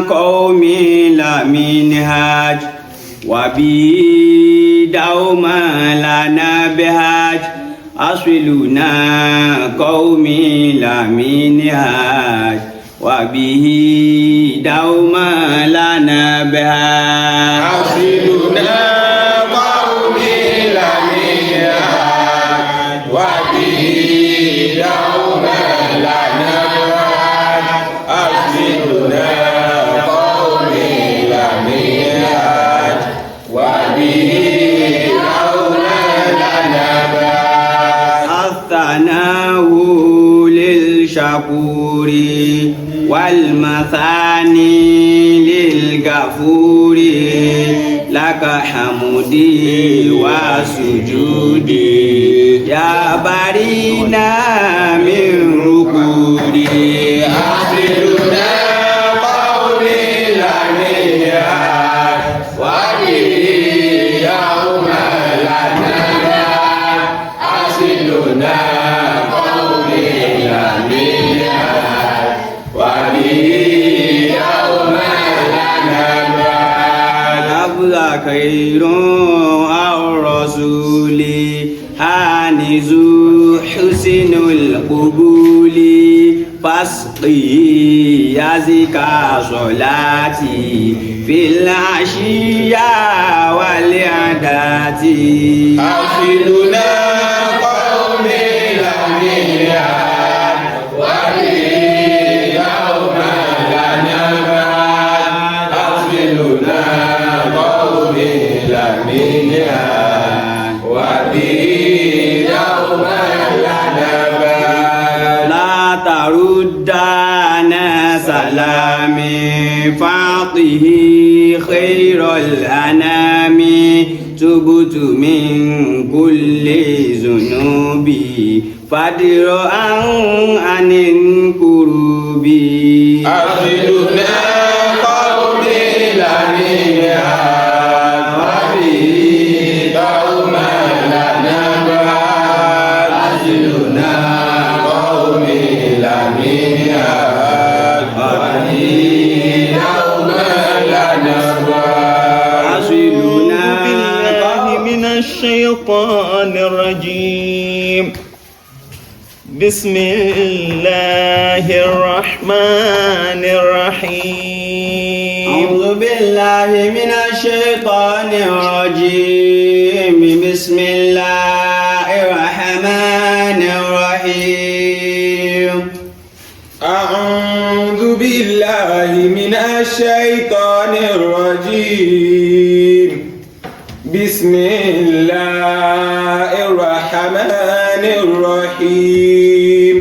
قومي لمنهاج وبه دوما لنا بهاج أصلنا قومي لمنهاج وبه دوما لنا بهاج. أصلنا قومي لمنهاج وبه دوما لنا بهاج. أصلنا قومي لمنهاج وبه دوما لنا بهاج. الثناء للشكور والمثاني للغفور لك حمدي وسجودي يا بارينا من ركودي. أصلنا قومي لمنهاج وبه دوما لنا بهاج. أصلنا قومي لمنهاج وبه دوما لنا بهاج. أفضل خير الرسول هانز حسن القبول فاسقي يزكى صلاتي في العشية والعدات. أصلنا قومي لمنهاج وبه دوما لنا بهاج. أصلنا قومي لمنهاج وبه دوما لنا بهاج. لا تردنا سلامي فاعطه خير الأنام تبت من كل ذنوبي فادرأ عن الكروب. أصلنا قومي لمنهاج وبه دوما لنا بهاج. أصلنا قومي لمنهاج وبه دوما لنا بهاج. أصلنا بالله من الشيطان الرجيم. بسم الله الرحمن الرحيم. أعوذ بالله من الشيطان الرجيم. بسم الله الرحمن الرحيم. أعوذ بالله من الشيطان الرجيم. بسم الله الرحمن الرحيم.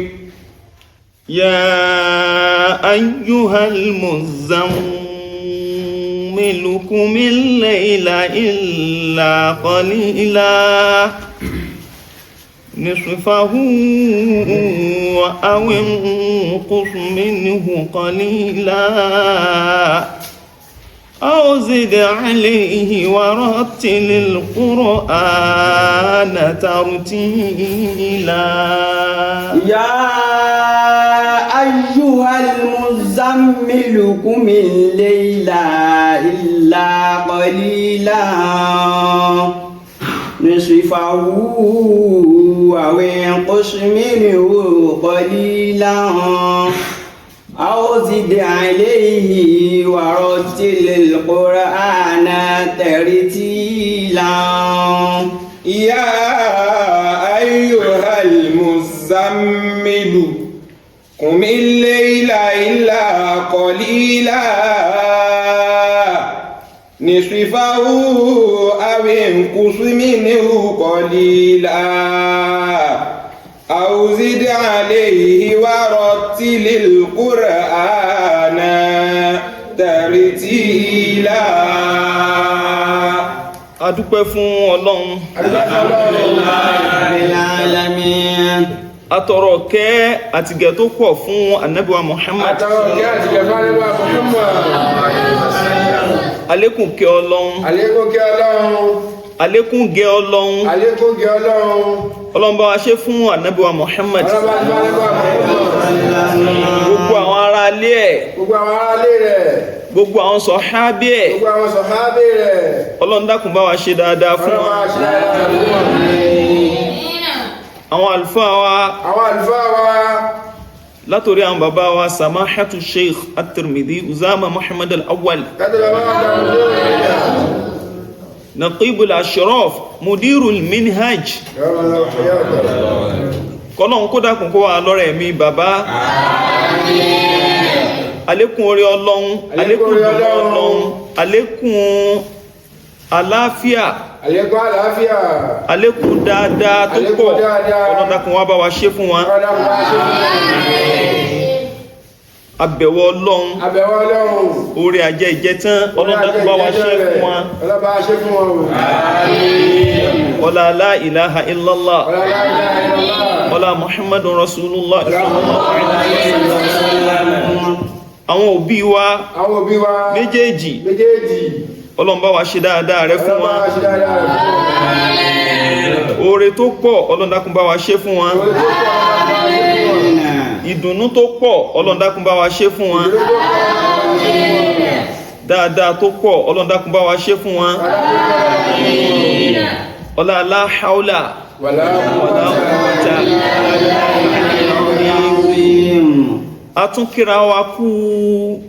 يا أيها المزمل قم الليل إلا قليلا نصفه أو انقص منه قليلا أو زد عليه ورتل القرآن ترتيلا. يا أيها المزمل قم الليل إلا قليلا نصفه أو انقص منه قليلا أو زد عليه ورتل القرآن ترتيلا. يا أيها المزمل قم الليل إلا قليلا نصفه أو انقص منه قليلا أو زد عليه ورتل القرآن ترتيلا. A dúpẹ́ fún Ọlọ́run. رب العالمين. A tọrọ kẹ́ àtìgẹ̀ tó pọ̀ fún Ànábì wa Muhammad. Àtàwọn ọ̀gá àti kẹfà nígbà Muhammad. Àlékún kẹ́ Ọlọ́run. Àlékún kẹ́ Ọlọ́run. Àlékún gẹ́ Ọlọ́run. Àlékún kẹ́ Ọlọ́run. Ọlọ́run bá wa ṣe fún Ànábì wa Muhammad. Ọlọ́run bá wa ṣe fún Ànábì wa Muhammad. Gbogbo àwọn ará ilé ẹ̀. Gbogbo àwọn ará ilé rẹ̀. Gbogbo àwọn sọ̀hábí ẹ̀. Gbogbo àwọn sọ̀hábé rẹ̀. Ọlọ́run dákun bá wa ṣe dáadáa fún Ọlọ́run wọn. bá ṣe dáadáa fún wọn. Àwọn àlùfáà wa, Àwọn àlùfáà wa, látòrí àwọn bàbá wa Samahatu Sheikh At-Tirmidhi Uzama Muhammad Al-Awwal, kátó bàbá wa dàrú lórí rẹ̀. Naqibul Ashraf, Mudirul Minhaj, kọ́lọ́hun kó dákun kó wà lọ́rẹ̀ mi bàbá. Àlékún orí Ọlọ́run, àlékún Àlékún oore ìdùnnú Ọlọ́run. Ọlọ́run, àlékún àlàáfíà, Àlékún àlàáfíà. Àlékún dáadáa tó Àlékún pọ̀. dáadáa. Ọlọ́run dákun wá bá wa ṣe fún wa. Ọlọ́run bá ṣe fún wọn. Abẹ̀wọ̀ Ọlọ́run, Àbẹ̀wò Ọlọ́run. orí ajẹ́ ìjẹtán, Ọlọ́run dákun bá wa ṣe fún wa. Ọlọ́run bá ṣe fún wọn o. Ọlá la ilaha illallah, Ọlá la ilaha illallah. ọlá Muhammadun Rasulullah sallallahu alaihi wasallam. Àwọn òbí wa Àwọn òbí wa méjèèjì, méjèèjì, Ọlọ́run bá wa ṣe dáadáa rẹ fún Ọlọ́run wa. bá ṣe dáadáa rẹ̀ fún wọn. Oore tó pọ̀, Ọlọ́run dákun bá wa ṣe fún wa. Oore tó pọ̀, Ọlọ́run bá ṣe fún wọn. Ìdùnnú tó pọ̀, Ọlọ́run dákun bá wa ṣe fún wa. Ìdúró tó pọ̀, Ọlọ́run bá ṣe fún wọn. Dáadáa tó pọ̀, Ọlọ́run dákun bá wa ṣe fún wa. Ọlá la haula Wàlá wala quwwata. A tún kíra wa kú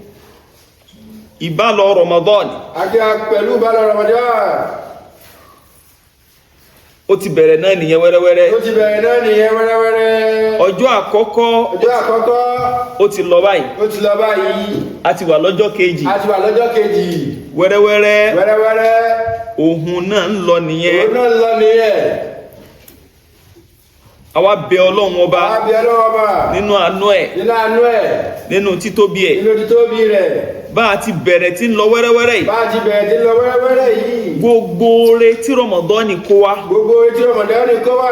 ìbálọ Ramadan. Àti pẹ̀lú bálọ̀ Ramadan. Ó ti bẹ̀rẹ̀ náà nìyẹn wẹ́rẹ́wẹ́rẹ́. Ó ti bẹ̀rẹ̀ náà nìyẹn wẹ́rẹ́wẹ́rẹ́. Ọjọ́ àkọ́kọ́ Ọjọ́ àkọ́kọ́ ó ti lọ báyìí. ó ti lọ báyìí. A ti wà lọ́jọ́ kejì. A ti wà lọ́jọ́ kejì. Wẹ́rẹ́wẹ́rẹ́ Wẹ́rẹ́wẹ́rẹ́. òhun náà ń lọ nìyẹn. Òun náà ń lọ nìyẹn. Àwa bẹ Ọlọ́run ọba Àwa bí Ọlọ́run ọba nínú àánú ẹ̀, nínú àánú ẹ̀, nínú títóbi ẹ̀, nínú títóbi rẹ̀. Bá a ti bẹ̀rẹ̀ tí ń lọ wẹ́rẹ́wẹ́rẹ́ yìí, Bá a ti bẹ̀rẹ̀ tí ń lọ wẹ́rẹ́wẹ́rẹ́ yìí, gbogbo oore tí Ramadan kó wá, gbogbo oore tí Ramadan kó wá,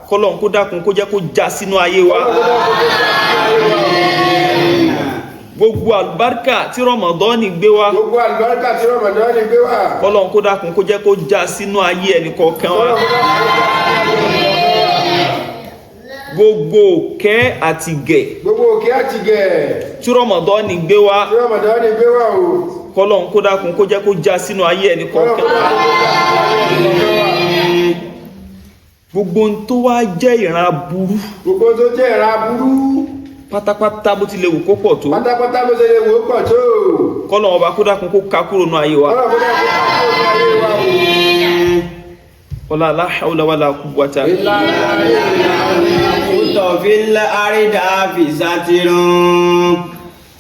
kọ́lọ́n kó dákun kó jẹ́ kó já sínú ayé wa. Ọlọ́run kó dákun kó já sínú ayé wa. Gbogbo àlùbáríkà tí Ramadan gbé wá, Gbogbo àlùbáríkà tí Ramadan gbé wá, kọ́lọ́n kó dákun kó jẹ́ kó já sínú ayé ẹnìkọ̀ọ̀kan wa. Ọlọ́run kó dákun kó já sínú ayé wa. Gbogbo òkẹ́ àti gẹ̀ Gbogbo òkè àti gẹ̀ tí Ramadan gbé wá, tí Ramadan gbé wá o, kọ́lọ́n kó dákun kó jẹ́ kó já sínú ayé Ọlọ́run ẹnìkọ̀ọ̀kan kó wa. dákun kó já sínú ayé ẹnìkọ̀ọ̀kan wa. Gbogbo ohun tó wá jẹ́ ìran aburú Gbogbo tó jẹ́ ìran aburú pátápátá, bó ti lè wù kó pọ̀ tó, pátápátá, bó ṣe lè wò ó pọ̀ tó, kọ́lọ́n ọba kó dákun kó ká kúrò nínú ayé wa. Ọlọ́run kó dákun kó ká kúrò nínú ayé wa o. Ọlá la hawla wala quwwata. Ìlà في الأرض ستر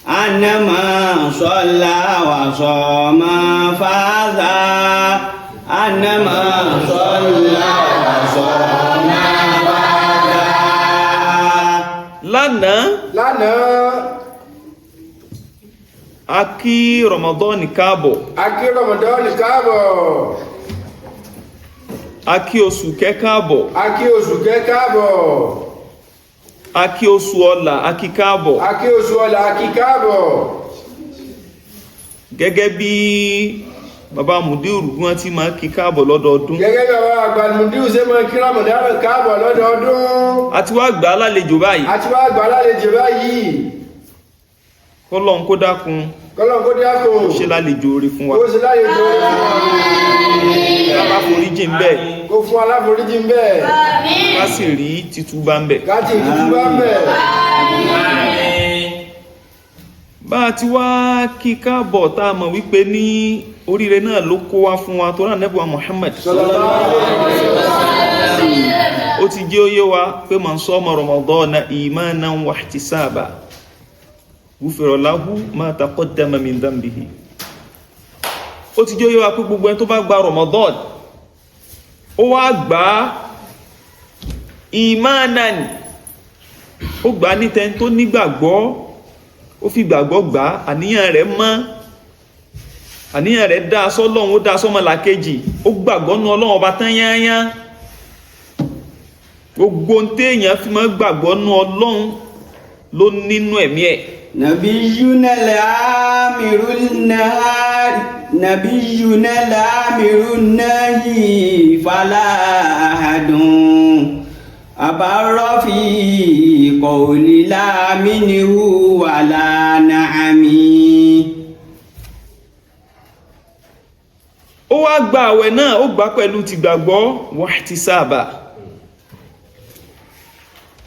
أنما صلى وصام فاز، أنما صلى وصام فاز. Lánàá, Lánàá, a kí Ramadan káàbọ̀, a kí Ramadan káàbọ̀, a kí oṣù kẹ́ káàbọ̀, a kí oṣù kẹ́ káàbọ̀, a kí oṣù ọlà, a kí káàbọ̀. A kí oṣù ọlà, a kí káàbọ̀. Gẹ́gẹ́ bí bàbá Mùdírù bí wọ́n ti máa kí káàbọ̀ lọ́dọọdún, Gẹ́gẹ́ bí àwọn àgbà Mùdírù ṣe máa kí Ramadan káàbọ̀ lọ́dọọdún, a ti wá gbà á lálejò báyìí. A ti wá gbà á lálejò báyìí. Kọ́lọ́n kó dákun Kọ́lọ́n kó dákun ṣe lálejò oore fún wa, kó ṣe lálejò oore fún wa, ká foríjì ń bẹ̀, kó fún aláforíjì ń bẹ̀, ká sì rí títúbà ń bẹ̀. Ká sì títúbà ń bẹ̀. Bá a ti wá kí káàbọ̀, tá a mọ̀ wípé ní oríire náà ló kó wá fún wa, tó rà nẹ́bùwà Muhammad, Sallallahu alaihi wasallam. ó ti jẹ́ ó yé wa pé man sọ́mọ Ramadana imanan wa ihtisaba gufira lahu ma taqaddama min dhanbihi. Ó ti jẹ́ ó yé wa pé gbogbo ẹni tó bá gba Ramadan, ó wá gbà á imanan, ó gbà á ní tẹni tó nígbàgbọ́, ó fi gbàgbọ́ gbà á, àníyàn rẹ̀ mọ́, àníyàn rẹ̀ dá sọ́lọ́run, ó dá sọ́mọlàkejì, ó gbàgbọ́ nu Ọlọ́run ọba tán yányán. Gbogbo ohun téèyàn fi máa gbàgbọ́ nu Ọlọ́run ló nínú ẹ̀mí ẹ̀. نبينا الآمر النهار، نبينا الآمر الناهي، فلا أحد أبر في قول لا منه ولا نعم. wá gba àwẹ̀ náà, ó gbà pẹ̀lú ti gbàgbọ́ wahtisaba.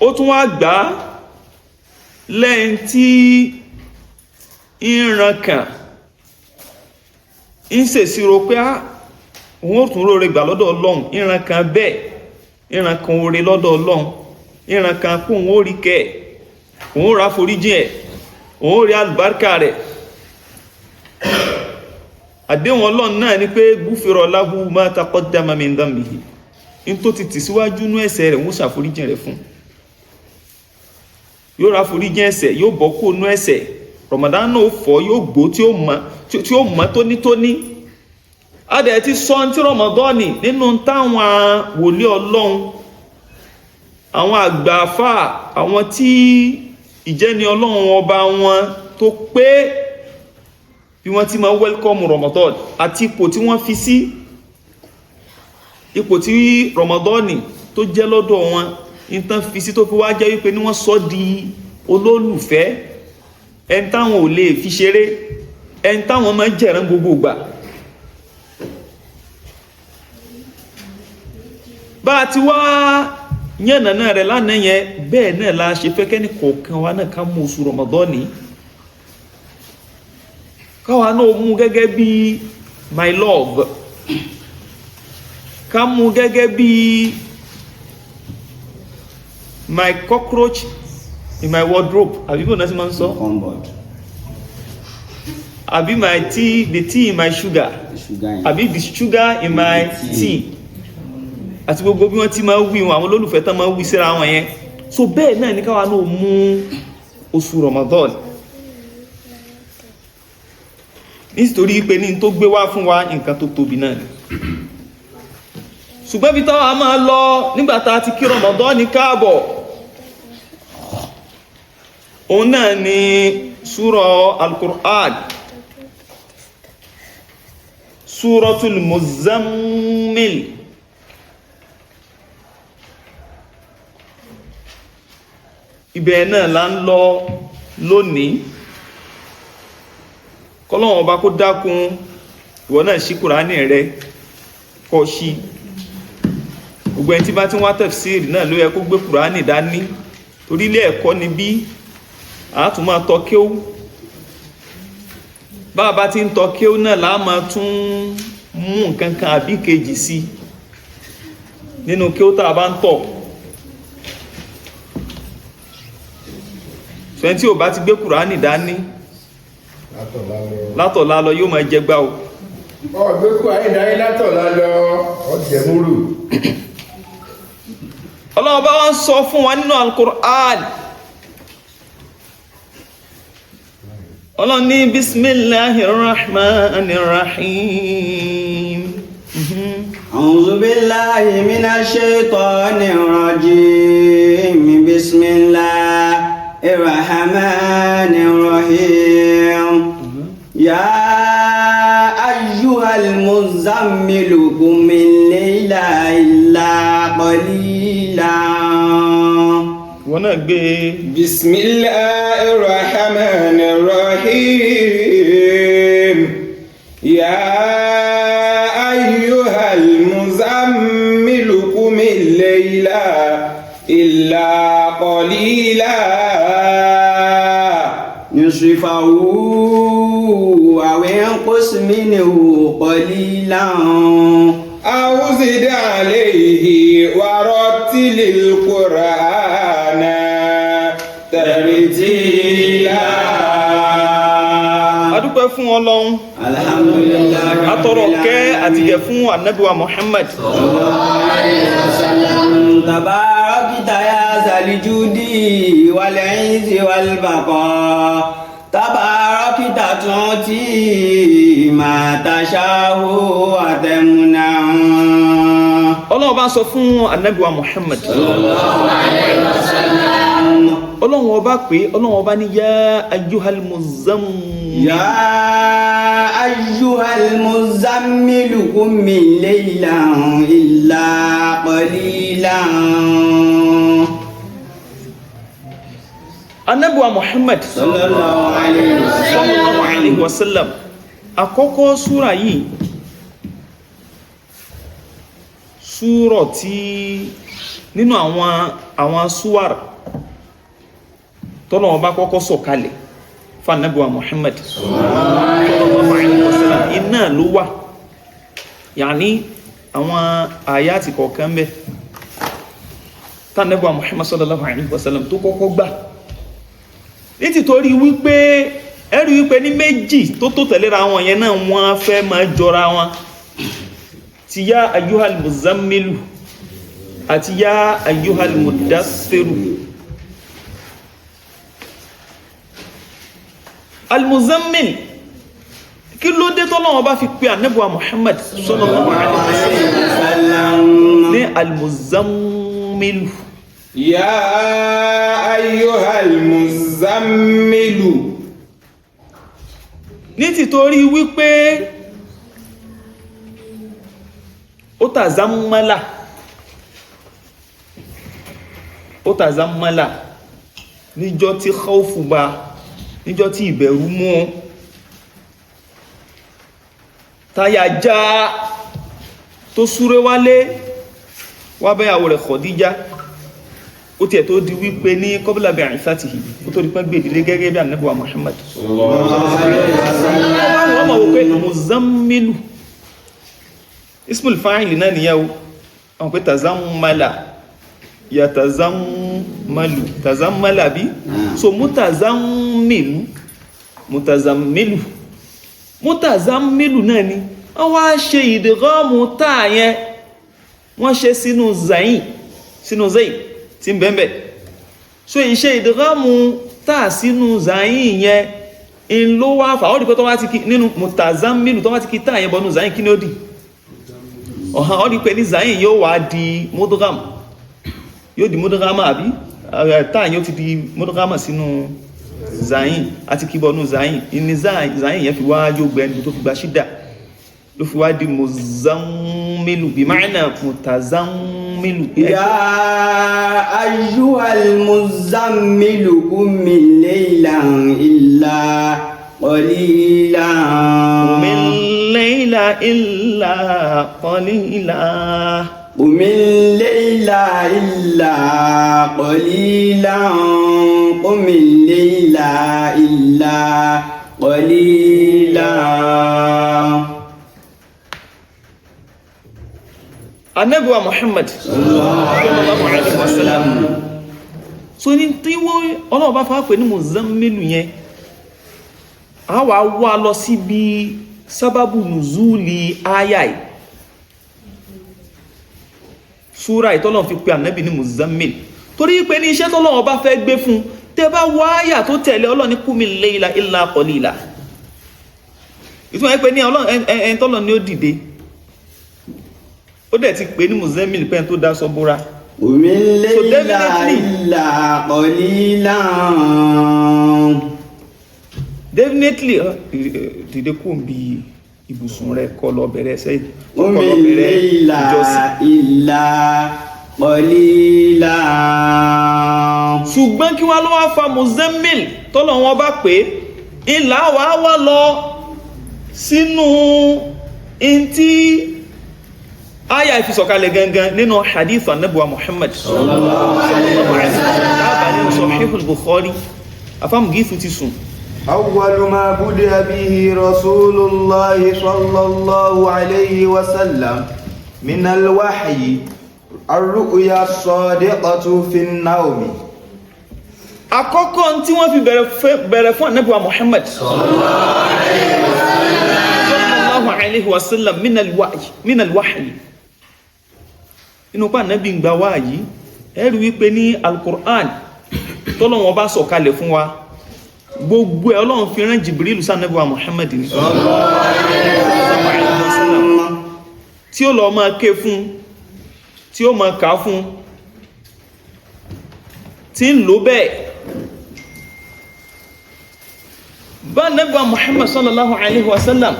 Ó tún wá gbà lẹ́yìn tí ìran kan ń ṣèṣirò pé òun ó tún róore gbà lọ́dọ̀ Ọlọ́run, ìran kan bẹ́ẹ̀, ìran kan oore lọ́dọ̀ Ọlọ́run, ìran kan kó òun ó rí kẹ́ ẹ̀, òun ó ra foríjìn ẹ̀, òun ó rí àlùbáríkà rẹ̀. Àdéhùn Ọlọ́run náà ni pé gúfèrò lahu ma taqaddama min dhanbihi, ní tó ti tì síwájú nú ẹ̀ṣẹ̀ rẹ̀, wọ́n ṣàforíjìn rẹ̀ fún, yóò ra foríjìn ẹ̀ṣẹ̀, yóò bọ́ kó nú ẹ̀ṣẹ̀. Ramadan náà ó fọ́, yóò gbó tí ó mọ́ tónítóní. Adẹ̀ ti sọ tí Ramadan nínú táwọn wòlíì Ọlọ́run, àwọn àgbààfà, àwọn tí ìjẹni Ọlọ́run ọba wọn tó pé, bí wọ́n ti máa wẹ́lkọ́mù Ramadan àti ipò tí wọ́n fi sí, ipò tí Ramadan tó jẹ́ lọ́dọ̀ wọn, ìtàn fi sí tó fi wá jẹ́ wípé ní wọ́n sọ di olólùfẹ́, ẹni táwọn ò lè fi ṣeré, ẹni táwọn máa ń jẹ̀rán gbogbo ìgbà. Bá a ti wá yànnàná rẹ̀ lánàá yẹn, bẹ́ẹ̀ náà la ṣe fẹ́ kẹ́ni kọ̀ọ̀kan wa náà ká mú oṣù Ramadan ní, káwa náà mú gẹ́gẹ́ bí my love, ká mú gẹ́gẹ́ bí my cockroach in my wardrobe, àbí bí òun náà sì máa ń sọ, àbí my tea, the tea in my sugar, àbí the sugar in my tea, àti gbogbo bí wọ́n ti máa wí wọn, àwọn olólùfẹ́ tán máa wí síra wọn yẹn. So bẹ́ẹ̀ náà ní káwa náà mú oṣù Ramadan, nítorí pé ní tó gbé wá fún wa nǹkan tó tóbi náà ni. Ṣùgbọ́n bí táwa máa lọ nígbà tá a ti kí Ramadan ní káàbọ̀, òun náà ni súrọ̀ Al-Qur'an, Súratul Muzammil. Ibẹ̀ náà la ń lọ lónìí. Kọ́lọ́hun ọba kó dákun, ìwọ náà ṣí Kùránì rẹ kó ṣí. Gbogbo ẹni tí bá ti ń wá tafsir náà ló yẹ kó gbé Kùránì dání, torí ilé ẹ̀kọ́ ni bí a tún máa tọ́ kéwú. Bá a bá ti ń tọ́ kéwú náà la máa tún mú nǹkan kan àbí kejì sí nínú kéwú tá a bá ń tọ̀. Sọ tí ò bá ti gbé Kùránì dání látọ̀lá lọ yóò máa jẹgbá o. Ọ̀gbé Kùránì dání látọ̀lá lọ, ọ̀jẹ̀múrù. Ọlọ́run bá wá ń sọ fún wa nínú Al-Qur'an. Ọlọ́run ní bismillahir rahmanir rahim. A'udhu billahi minash shaitanir rajim. Bismillahir rahmanir rahim. Ya ayyuhal muzammilu qumil layla illa qalila. Wọ́n náà gbé. Bismillahir rahmanir rahim. Ya ayyuhal muzammilu qumil layla illa qalila. Nisfahu aw inqus minhu qalilan. Aw zid alayhi wa rattilil Qur'ana tartila. A dúpẹ́ fún Ọlọ́run. Alhamdulillah. A tọrọ kẹ́ àtìgẹ̀ fún Ànábì wa Muhammad. Sallallahu alayhi wa sallam. Tabarakta ya zal judi wal izzi wal baqa. Tabarakta tu'ti ma tasha'u wa tamna'u. Ọlọ́run bá sọ fún Ànábì wa Muhammad. Sallallahu alayhi wa sallam. Ọlọ́run ọba pé, Ọlọ́run ọba ní yá ayyuhal muzammil. Ya ayyuhal muzammil qumil layla illa qalilan. Ànábì wa Muhammad sallallahu alayhi wa sallam. Àkọ́kọ́ súra yìí Súrọ̀ tí nínú àwọn súwàr tọ́lọ́wọ́n bá kọ́kọ́ sọ̀kalẹ̀ fún Ànábì wa Muhammad sallallahu alaihi wasallam, iná ló wà, yàní àwọn àyàtì kọ̀ọ̀kan bẹ́ tánàbí wa Muhammad sallallahu alaihi wasallam tó kọ́kọ́ gbà, nítìtorí wípé ẹ̀rí wípé ní méjì tó tẹ̀léra wọn yẹn náà, wọ́n fẹ́ máa jọra wọn, ti yá ayyuhal muzammilu àti yá ayyuhal mudassiru. Al-muzammil, kí ló dé tọ́lọ́wọ́ bá fi pé Ànábì wa Muhammad sallallahu alaihi wasallam ní al-muzammilu? يا أيها المزمل. Ní tìtorí wípé ó tàzámálà, ó tàzámálà níjọ́ tí khawfu bá, níjọ́ tí ìbẹ̀rù mú, táyà já, tó súré wálé wá bẹ́yàwó rẹ̀ Khadija. Ó tiẹ̀ tó di wípé ní qabla bi'ithatihi, ó tó di pẹ́ gbèdìlé gẹ́gẹ́ bí Ànábì wa Muhammad, wọ́n mọ̀ wípé muzammilu ismul fa'il náà nìyẹn o. Àwọn pé tazammala, yatazammalu, tazammala bí, so mutazammilu, mutazammilu, mutazammilu náà ni. Wọ́n wá ṣe ìdìgọ́mù táà yẹn, wọ́n ṣe sínú zayin, sínú zayin tí ń bẹ́ẹ̀bẹ́. So ìṣe ìdìgọ́mù táà sínú zayin yẹn in ló wá fà ó rí pé tó wá ti kí nínú mutazammilu, tó wá ti kí táà yẹn bọnú zayin, kí ni ó dì? Ọ̀hán, ó rí pé ní zayin yóò wá di mudgham, yóò di mudghama, àbí táà yẹn ó ti di mudghama sínú zayin àti kí bọnú zayin ní zayin yẹn fi wá yóò gbẹ níbi tó fi gba ṣídà, ló fi wá di muzammilu, bí ma'na mutazammilu. يا أيها المزمل قم الليل إلا قليلا. قم الليل إلا قليلا. قم الليل إلا قليلا، قم الليل إلا قليلا. Ànábì wa Muhammad sallallahu alaihi wasallam, so ní tí wọ́n Ọlọ́run bá fà pé ní muzammilu yẹn, a wà wá lọ síbi sábàbù nùzúlì áyà yìí, súra ìtọ́lọ́run fi pé Ànábì ní muzammil, torí pé ní iṣẹ́ tọ́lọ́run bá fẹ́ gbé fún, tẹ́ bá wá áyà tó tẹ̀lé, Ọlọ́run ní kúmi layla illa qalila. Ìtumọ̀ pé ní ẹni tọ́lọ́run ní ó dìde, ó dẹ̀ ti pè ní muzammil pẹ́ tó dá sọ búra. قم الليل So definitely, إلا قليلا. Definitely dìde kó ń bi ibùsùn rẹ, kó lọ bẹ̀rẹ̀ ẹsẹ̀, kó قم lọ bẹ̀rẹ̀ الليل ìjọsìn. إلا قليلا. Ṣùgbọ́n kí wá ló wá fa muzammil tọ́lọ̀ wọn bá pé ńlá wàá wá lọ sínú ntí aya ìfisọ̀kalẹ̀ gangan nínú hadith Ànábì wa Muhammad sallallahu alaihi wasallam nínú Sahih al-Bukhari. Afámugífù ti sùn. أول ما بدأ به رسول الله صلى الله عليه وسلم من الوحي الرؤيا الصادقة في النوم. Àkọ́kọ́ tí wọ́n fi bẹ̀rẹ̀ fún Ànábì wa Muhammad sallallahu alaihi wasallam min al-wahyi, inú pa Ànábì ń gba wáyí, ẹ̀rí wípé ní al-Qur'an tọ́lọ́wọ́n bá sọ̀kalẹ̀ fún wa, gbogbo ẹ̀ Ọlọ́run fi rán Jibrilu sí Ànábì wa Muhammad ní tí ó lọ máa ké fún, tí ó máa kà fún, tí ń lò bẹ́ẹ̀. Bá Ànábì wa Muhammad sallallahu alaihi wasallam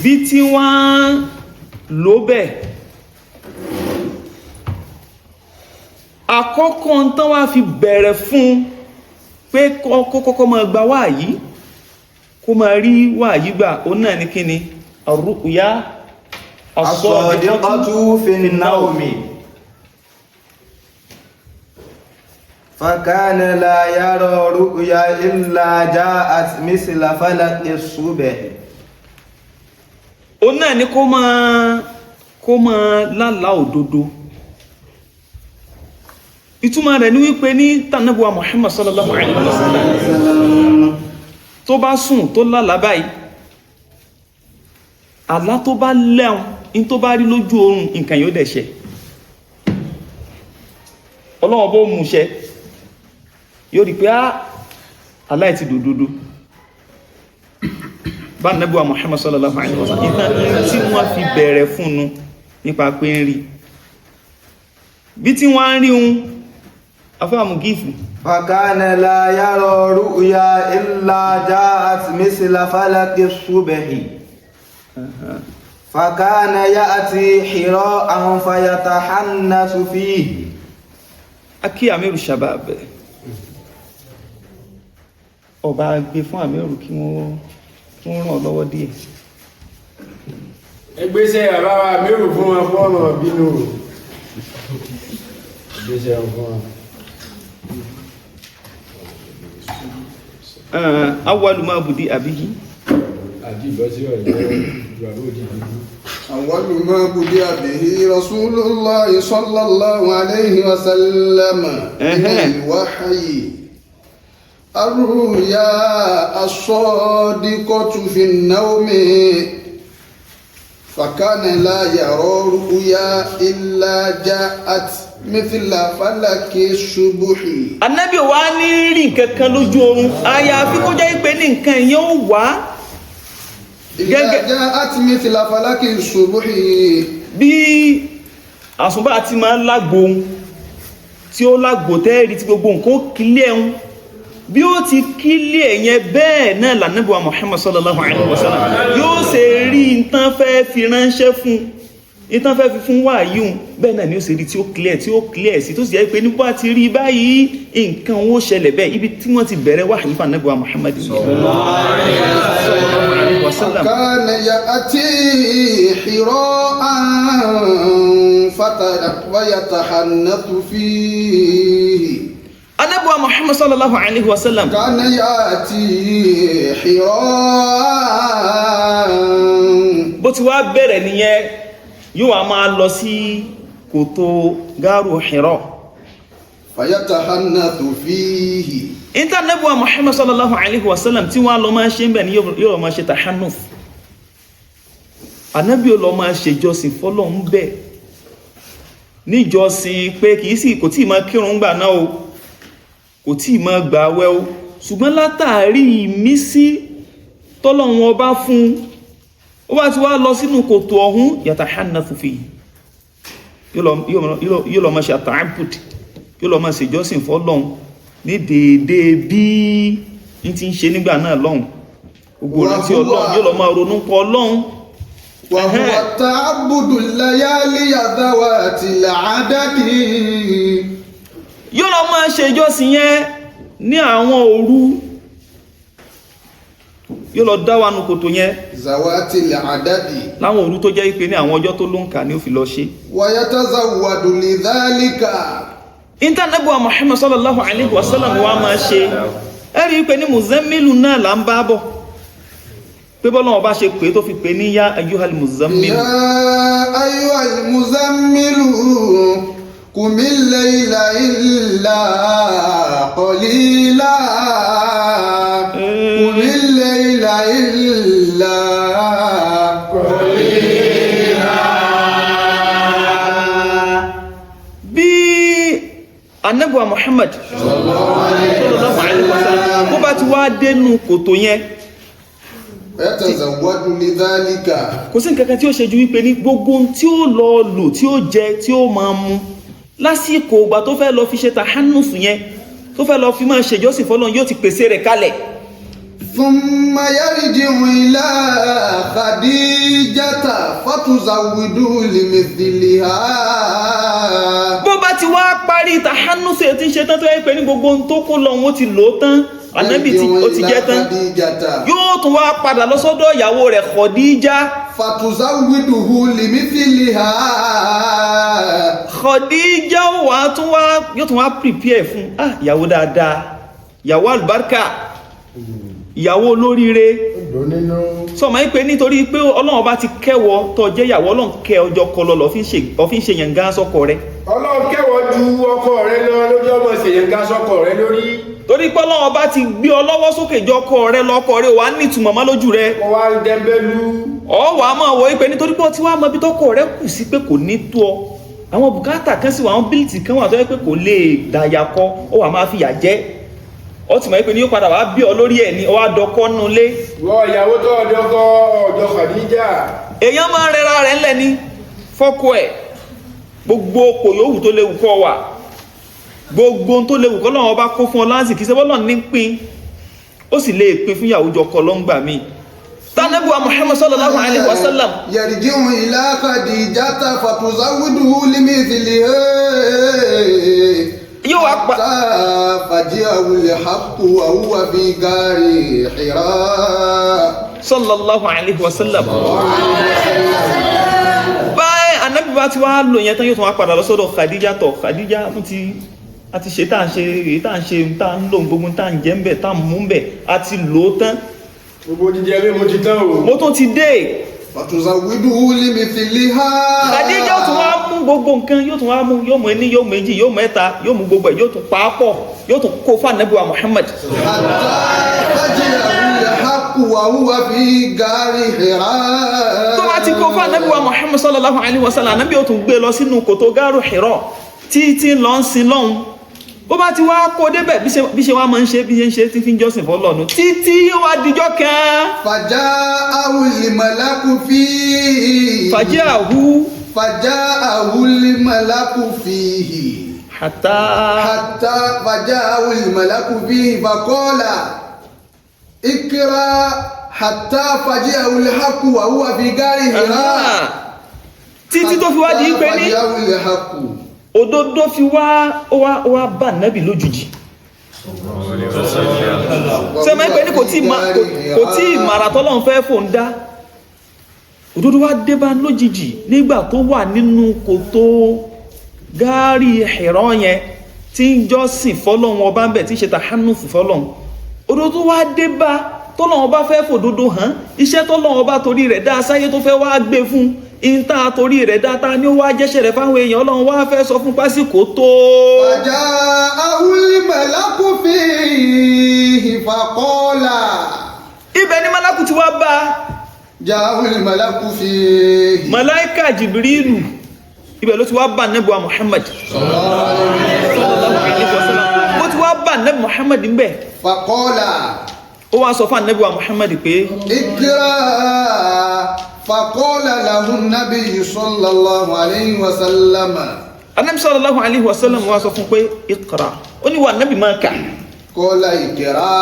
bí tí wọ́n lò bẹ́ẹ̀, àkọ́kọ́ tán wá fi bẹ̀rẹ̀ fún pé kọ́kọ́ máa gba wáyí, kó máa rí wáyí gbà, ó náà ní kíni? Ar-ru'ya الصادقة في النوم فكان لا يرى رؤيا إلا جاءت مثل فلق الصبح. Ó náà ní kó máa lálàá òdodo. Ìtumọ̀ rẹ̀ ní wípé ní tànàbíwa Muhammad sallallahu alaihi wasallam tó bá sùn tó lálàá báyìí, àlá tó bá lẹ́hun in tó bá rí lójú oorun, nǹkan yóò dẹ̀ ṣẹ. Ọlọ́wọ́ bó mú ṣẹ, yóò rí pé á aláì ti dòdòdó bá nàbíwa Muhammad sallallahu alaihi wasallam. Ìtàn tí wọ́n fi bẹ̀rẹ̀ fún un nípa pé ń rí bí tí wọ́n ń rí un afáàmù gífù. فكان لا يرى رؤيا إلا جاءت مثل فلق الصبح، فكان يأتي حراء فيتحنث فيه. Akí Amiru Shabab, ọba gbé fún Amiru kí wọ́n ràn ọ́ lọ́wọ́ díẹ̀. Ẹgbẹ́sẹ̀ bàbá wa mérò fún wọn fún ọmọ bínú o, ẹgbẹ́sẹ̀ wọn fún wọn. Awwalu ma budi abihi. Àti ìbọ́sí ọ̀rẹ́ ìgbàgbọ́ òdì dúdú. أول ما بدأ به رسول الله صلى الله عليه وسلم من الوحي الرؤيا الصادقة في النوم، فكان لا يرى رؤيا إلا جاءت مثل فلك الصبح. Anábì wa ní rí nǹkan kan lójú oorun, àyàfi kó jẹ́ pé ní nǹkan yẹn ó wá إلا جاءت مثل فلك الصبح. Bí àsùnbà ti máa ń lágbo tí ó lágbo tẹ́ẹ̀rí tí gbogbo nǹkan ó kílẹ̀ ń bí ó ti kílẹ̀ yẹn, bẹ́ẹ̀ náà lànàbí wa Muhammad sallallahu alaihi wasallam yóò ṣe rí ìtàn fẹ́ fi ránṣẹ́ fún, ìtàn fẹ́ fi fún wáyíhun, bẹ́ẹ̀ náà ni ó ṣe rí tí ó clear, tí ó clear sí, tó sì jẹ́ pé nígbà tí rí báyìí nǹkan ó ṣẹlẹ̀ bẹ́ẹ̀. Ibi tí wọ́n ti bẹ̀rẹ̀ wáyí fún ànàbí wa Muhammad sallallahu alaihi wasallam. كان يأتي حراء فيتحنث فيه. Ànábì wa Muhammad sallallahu alaihi wasallam كان يأتي حراء. Bó ti wá bẹ̀rẹ̀ nìyẹn, yóò wá máa lọ sí kòtò gáàrù Hira. فيتحنث فيه. Ànábì wa Muhammad sallallahu alaihi wasallam tí wọ́n lọ máa ṣe ń bẹ̀ ní yóò lọ máa ṣe tahannuf. Ànábì ó lọ máa ṣe ìjọsìn fọ́lọ́hun bẹ̀, níjọsìn pé kìí sì kò tí ì máa kírun gbà náà o, kò tí ì máa gbà àwẹ̀ o, ṣùgbọ́n látàrí ìmísí tọ́lọ́run ọba fún un, ó bá ti wá lọ sínú kòtò ọ̀hún, yatahannathu fihi, yóò lọ máa ṣe àtàbùd, yóò lọ máa ṣe ìjọsìn fọ́lọ́hun ní déédéé bí n ti ń ṣe nígbà náà lọ́hùn, gbogbo ìrántí Ọlọ́run, yóò lọ máa ronú pọ̀ Ọlọ́run. وهو التعبد الليالي ذوات العدد. Yóò lọ máa ṣe ìjọsìn yẹn ní àwọn òru, yóò lọ dá wa nù kòtò yẹn ذوات العدد. láwọn òru tó jẹ́ pé ní àwọn ọjọ́ tó ló ń kà ní ó fi lọ ṣe. ويتزود لذلك. Ànábì wa Muhammad sallallahu alaihi wasallam wa máa ṣe, ẹ̀rí pé ní muzammilu náà là ń bá bọ̀, pé bọ́lá wọn bá ṣe pé tó fi pé ní yá ayyuhal muzammilu. يا أيها المزمل قم الليل إلا قليلا، قم الليل إلا قليلا. Bí Ànábì wa Muhammad sallallahu alaihi wasallam bó bá ti wá dénú kòtò yẹn, ويتزود لذلك. Kò sí nǹkan kan tí ó ṣe ju wípé ní gbogbo ohun tí ó lọ lò, tí ó jẹ, tí ó máa mu lásìkò ìgbà tó fẹ́ lọ fi ṣe tahannufu yẹn, tó fẹ́ lọ fi máa ṣèjọ́sìn fọ́lọ́run, yóò ti pèsè rẹ̀ kalẹ̀. ثم يرجع إلى خديجة فتزود لمثلها. Bó bá ti wá parí tahannufu yẹn, tí ń ṣe tán, tó yẹ pé ní gbogbo ohun tó kó lọ òun ó ti lò ó tán, Ànábì tí ó ti jẹ́ tán, خديجة yóò tún wá padà lọ sọ́dọ̀ ìyàwó rẹ̀ Khadija. فتزوده لمثلها. Khadija wà tún wá, yóò tún wá prepare fún, ah, ìyàwó dáadáa, ìyàwó àlùbáríkà, ìyàwó olóríire. Dùn nínú. Sọ ma ń pè nítorí pé Ọlọ́run bá ti kẹ́wọ́ tó jẹ́ ìyàwó, Ọlọ́run kẹ́ ọjọ́ kọlọ lọ fi ń ṣe yànga sọ́kọ rẹ̀. Ọlọ́run kẹ́wọ́ ju ọkọ rẹ lọ lójú ọmọ ṣèyànga sọ́kọ rẹ lórí. Torí pé Ọlọ́run bá ti gbé ọ lọ́wọ́ sókè jọ ọkọ rẹ lọ́kọ rẹ wà ní ìtumọ̀ mọ́ lójú rẹ. Wọ́n wá ń dẹ́ńbẹ́lú. Ọ wà á máa wọ pé nítorí pé ọtí wàá mọ ibi tọkọ rẹ kù sí pé kò ní tó ọ, àwọn bùkátà kan sì wà, àwọn bílìtì kan wà tó yẹ pé kò lè dàyà kọ, ó wà máa fìyà jẹ. Ọ ti mọ̀ pé ní yóò padà wá bí ọ lórí ẹ̀ ní ọwọ́ àdọ́kọ́ nù lé. Wọ ìyàwó tó ọdọkọ ọjọ́ Khadija. Èèyàn máa ń rẹra rẹ̀ ńlẹ̀ ní fọ́kọ ẹ̀. Gbogbo kò yòówù tó léwu kọ́ wà, gbogbo ohun tó léwu kọ́ lọ́wọ́ bá kó fún ọ láǹsì kì í ṣe bọ́lọ̀ ní pín, ó sì lè pín fún ìyàwó jọkọ lọ́ngbà míì. Tánàbùwà Muhammad sallallahu alayhi wa sallam. يرجع إلى خديجة فتزوده لمثلها. Yóò wá pa. حتى فجاءه الحق وهو في غار حراء. Sallallahu alayhi wa sallam. Báyìí anabi bá ti wá lò yẹn tán, yóò tún wá padà lọ sọ́dọ̀ Khadija. Tọ̀ Khadija, tún ti a ti ṣe tá à ń ṣe, èyí tá à ń ṣe, tá à ń lò, gbogbo tá à ń jẹ ń bẹ̀, tá à ń mú ń bẹ̀, a ti lò ó tán. Gbogbo jíjẹ mímu ti tán o. Mo tún ti dé. فتزوده لمثلها. Khadija yóò tún wá mú gbogbo nǹkan, yóò tún wá mú, yóò mú ẹni, yóò mú èjì, yóò mú ẹ̀ta, yóò mú gbogbo ẹ̀, yóò tún pa á pọ̀, yóò tún kó fún anabi wa Muhammad. حتى فجاءه الحق وهو في غار حراء. Tó bá ti kó fún anabi wa Muhammad sallallahu alayhi wa sallam, anabi yóò tún gbé lọ sínú kòtò gáàrú Hira títí lọ ń sin lọ́hùn. Bó bá ti wá kó débẹ̀, bí ṣe wá máa ń ṣe, bí ṣe ń ṣe tí fi ń jọ́sìn fọ́lọ́run títí yóò wá dijọ́ kan. فجاءه الملك فيه. Fàjíàhú. فجاءه الملك فيه. Hatta. حتى فجاءه الملك فيه فقال اقرأ حتى فجاءه الحق وهو في غار حراء. Títí tó fi wá di pé ní فجاءه الحق. òdodo fi wá ó wá ó wá bá nábì lójijì. Sẹ́mi pé ní kò tí ì màrà tọ́lọ́run fẹ́ fòun dá, òdodo wá dé bá lójijì nígbà tó wà nínú kòtò gáárì Hira yẹn tí ń jọ́sìn fọ́lọ́run ọba ń bẹ̀, tí ń ṣe tàhánùfù fọ́lọ́run. Òdodo wá dé bá tọ́lọ́run ọba fẹ́ fòdodo hàn, iṣẹ́ tọ́lọ́run ọba torí rẹ̀ dá sáyé tó fẹ́ wá gbé fún ìta torí rẹ̀ dá ta ni ó wá jẹ́ṣẹ̀ rẹ̀ fáwọn èèyàn. Ọlọ́run wá fẹ́ sọ fún pásíkò tó. فجاءه الملك فيه فقال. Ibẹ̀ ni malaku ti wá bá a. جاءه الملك فيه. Malaika Jibrilu, ibẹ̀ ló ti wá bá nẹ́bùa Muhammad sallallahu alaihi wasallam. Ó ti wá bá nẹ́bù Muhammad ń bẹ̀. فقال. Ó wá sọ fún nẹ́bùa Muhammad pé اقرأ. فقال له النبي صلى الله عليه وسلم. Anabi sallallahu alaihi wasallam wá sọ fún pé iqra. Ó ní wà nẹ́bì máa kà. قال اقرأ.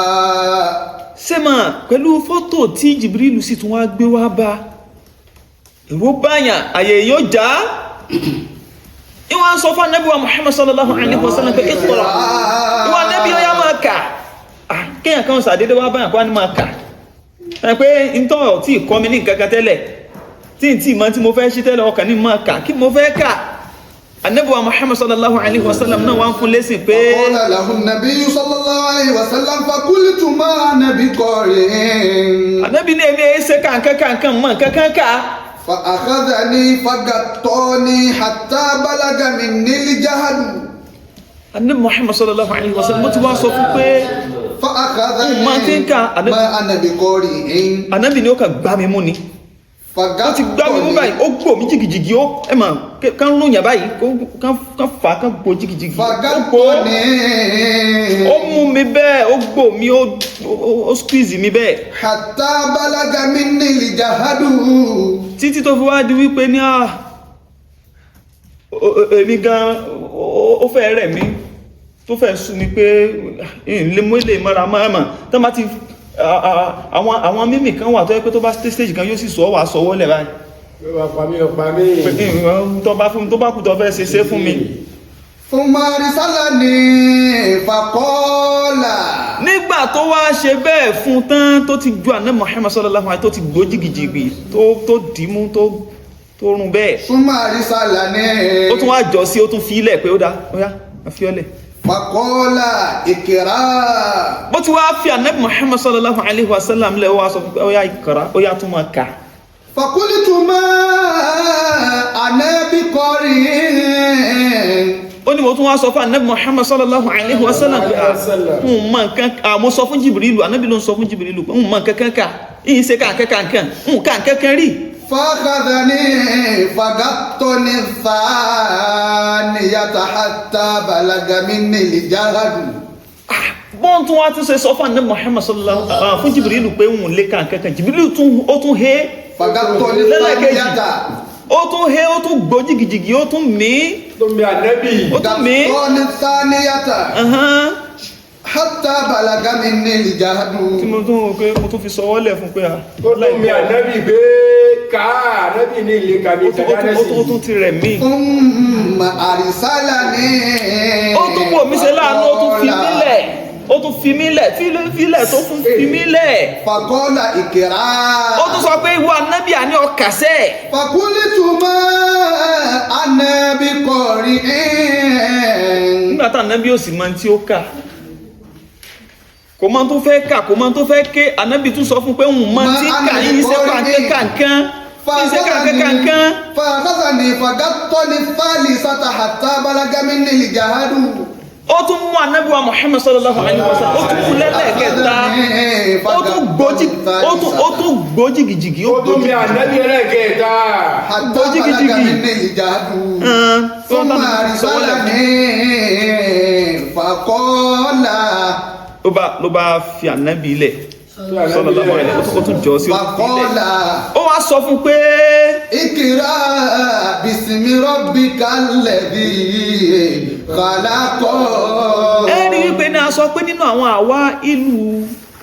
Sẹ́mà pẹ̀lú fọ́tò tí Jibrilu sì tún wá gbé wá bá, èrò báyàn àyè yóò já. Ìwọ̀n sọ fún anabi wa Muhammad sallallahu alaihi wasallam pé iqra, ìwọ̀n anabi ó yá máa kà. Kéèyàn kan sàdédé wá báyàn kó wá ní máa kà ẹ pé ntọ́ tí kọ́ mi ní nǹkan kan tẹ́lẹ̀ tí n tí mọ tí mo fẹ́ ṣí tẹ́lẹ̀, ọkàn ní máa kà kí mo fẹ́ kà. Anabi wa Muhammad sallallahu alaihi wasallam náà wá ń fún lésì pé فقال له النبي صلى الله عليه وسلم فقلت ما أنا بقارئ. Anabi ní èmi ẹ̀ ṣe kàǹkan kàǹkan mọ̀ nǹkan kan kà. فأخذني فقطعني حتى بلغ مني الجهد. Anabi Muhammad sallallahu alaihi wasallam mo ti wá sọ fún pé فأخذني ما تلك ما أنا بقارئ. Anabi ni ó kàn gbá mi mú ni, ó ti gbá mi mú báyìí, ó gbò mí jìgìjìgì, ó ẹ mà kán rún yàn báyìí, kán fà á, kán gbò jìgìjìgì, ó gbò فقطعني ó mú mi bẹ́ẹ̀, ó gbò mí, ó squeeze mi bẹ́ẹ̀. حتى بلغ مني الجهد. Títí tó fi wá di wípé ní à èmi gan ó fẹ́ rẹ̀ mí, tó fẹ́ sú mi pé lè mú ilé mọ́ra mọ́ra tó bá ti àwọn mímì kan wà tó yẹ pé tó bá stage kan yóò sì sọ wà sọwọ́ lẹ̀ báyìí. Yóò wá pa mí, ọ̀pá mí. Pé tó bá fún mi, tó bá kù tó fẹ́ ṣe, ṣe fún mi. ثم أرسلني فقال. Nígbà tó wá ṣe bẹ́ẹ̀ fún tán, tó ti ju àná Muhammad sallallahu alaihi, tó ti gbó jìgìjìgbì, tó dìímú, tó rún bẹ́ẹ̀, ثم أرسلني ó tún wá jọ sí, ó tún fi ilẹ̀ pé ó dá, ó yá, àfiọ́lẹ̀. فقال اقرأ. Bó ti wá fi ànábì Muhammad sallallahu alaihi wasallam lẹ̀, ó wá sọ fún pé ó yá, ìkàrà, ó yá, tún máa kà. فقلت ما أنا بقارئ. Ó ní mo tún wá sọ fún ànábì Muhammad sallallahu alaihi wasallam pé ń mọ nǹkan à, mo sọ fún Jibrilu, ànábì ló ń sọ fún Jibrilu pé ń mọ nǹkan kan kà, ń ṣe ká nǹkan kan kan, ń ká nǹkan kan rí. فأخذني فغطني الثانية حتى بلغ مني الجهد. Bọ́n tún wá tún ṣe sọ fún ànábì Muhammad sallallahu fún Jibrilu pé ń lè ká nǹkan kan, Jibrilu tún, ó tún hé فغطني lẹ́lẹ́kejì. الثانية. Ó tún hé, ó tún gbó jìgìjìgì, ó tún mí. Tó mi ànẹ́bì. Ó tún mí. غطني الثانية حتى بلغ مني الجهد. Tí mo tún rò pé mo tún fi sọwọ́ lẹ̀ fún pé a Tó tó mi ànẹ́bì pé ká ànẹ́bì ní ilé kàmí ó tún ti rẹ̀ mí. ثم أرسلني. Ó tún wò mí ṣe láàánú, ó tún fi mí lẹ̀, ó tún fi mí lẹ̀, fílẹ̀ tó tún fi mí lẹ̀. فقال اقرأ. Ó tún sọ pé ìwọ ànábì, àní ọkàṣẹ́. فقلت ما أنا بقارئ. Nígbà tá ànábì ò sì mọ tí ó kà, kò mọ tó fẹ́ kà, kò mọ tó fẹ́ ké, ànábì tún sọ fún pé òun mọ tí kà yín ṣe kàǹkan kàǹkan yín ṣe kàǹkan kàǹkan. فأخذني فغطني الثالثة حتى بلغ مني الجهد. Ó tún mú ànábì wa Muhammad sallallahu alaihi wasallam, ó tún mú lẹ́lẹ́kẹta, ó tún gbó jìgìjìgì, ó Ó gbó tó mi jìgìjìgì. ànẹ́bì ẹlẹ́kẹta. حتى بلغ مني الجهد. ثم أرسلني فقال. Ló bá fi ànábì lẹ̀ sallallahu alaihi wasallam, ó tún jọ sí, ó tún fi lẹ̀. فقال. Ó wá sọ fún pé اقرأ باسم ربك الذي خلق. Ẹ rí wípé ní a sọ pé nínú àwọn àwa ìlú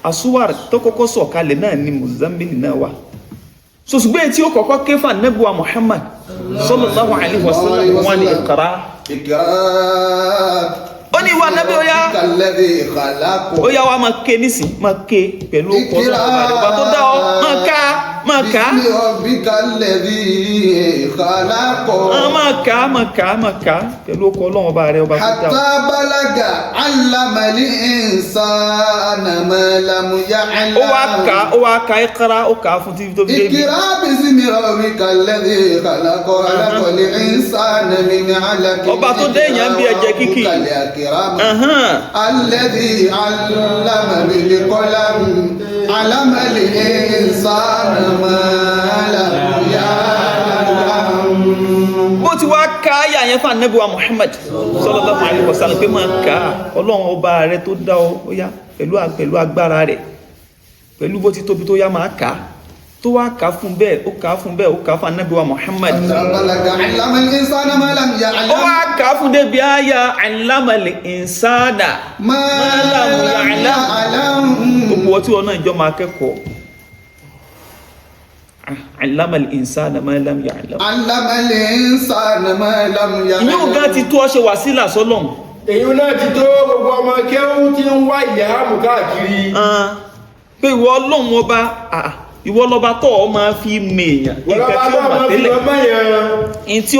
àsúwàr tó kọ́kọ́ sọ̀kalẹ̀ náà ni Muzammil náà wà. Sòṣùgbọ́n èyí tí ó kọ́kọ́ ké fún ànábì wa Muhammad sallallahu alaihi wasallam, wọn ni iqra. اقرأ. Ó ní ìwọ ànábì, ó yá, ربك الذي خلق. ó yá, wa máa ké nísìn, máa ké pẹ̀lú ọkọ̀ ọlọ́run ọba rẹ̀, ọba tó dá ọ, máa ká, máa ká. باسم ربك الذي خلق. Máa ká, máa ká, máa ká pẹ̀lú ọkọ̀ ọlọ́run ọba rẹ̀, ọba tó dá ọ. حتى بلغ علم الإنسان ما لم يعلم. Ó wá ká iqra, ó kà á fún títí tó fi débi. اقرأ باسم ربك الذي خلق، خلق الإنسان من علق. Ọba tó dé èèyàn bí ẹ̀jẹ̀ kíkì. ربك الأكرم. الذي علم بالقلم، علم الإنسان ما لم يعلم. Bó ti wá ká àyà yẹn fún ànábì wa Muhammad sallallahu alaihi wasallam pé máa kà á, ọlọ́run ọba rẹ tó dá ọ, ó yá, pẹ̀lú agbára rẹ̀, pẹ̀lú bó ti tóbi tó, yá, máa kà á, tó wá kà á fún bẹ́ẹ̀, ó kà á fún bẹ́ẹ̀, ó kà á fún ànábì wa Muhammad. بلغ علم الإنسان ما لم يعلم. Ó wá kà á fún débi àyà allamal insana ما لم لم يعلم. يعلم. Gbogbo ọtí wọn náà jọ máa kẹ́kọ̀ọ́, allamal insana ma lam ya'lam. علم الإنسان ما لم يعلم. Ìyóò gan ti tó ọ ṣe wàsílà sọ́lọ́hun. Èyí náà ti tó gbogbo ọmọ kéwú tí ń wá ìyáàmù káàkiri. Pé ìwọ ọlọ́run ọba, ìwọ lọba tó ọ máa fi mèèyàn Wọ́n nǹkan bá tí ó bá mọ̀ máa fi tẹ́lẹ̀ ọmọ yẹn. ní tí ó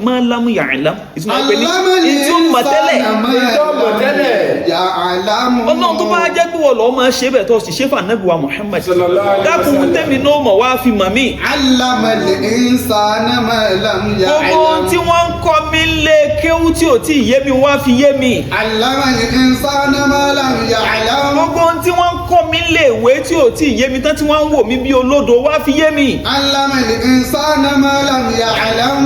máa lámú ya'lam, ìtumọ̀ pé ní ní tí ó mọ̀ tẹ́lẹ̀. Ìtọ́ mọ̀ tẹ́lẹ̀. يعلم. Ọlọ́run, tó bá jẹ́ pé wọ́n lọ́ọ́ máa ṣe bẹ́ẹ̀, tó sì ṣe fún ànábì wa Muhammad, Sallallahu alaihi dákun, wasallam. tẹ́mi náà mọ̀, wá fi mọ̀ mí. علم الإنسان ما لم Gbogbo ohun tí يعلم. wọ́n ń kọ́ mi lé kéwú tí ò tí ì yé mi, wá fi yé mi. علم الإنسان ما لم يعلم. Gbogbo ohun tí wọ́n ń kọ́ mi lé ìwé tí ò tí ì yé mi tán, tí wọ́n ń wò mí bí olódo, wá fi yé mi. علم الإنسان ما لم يعلم.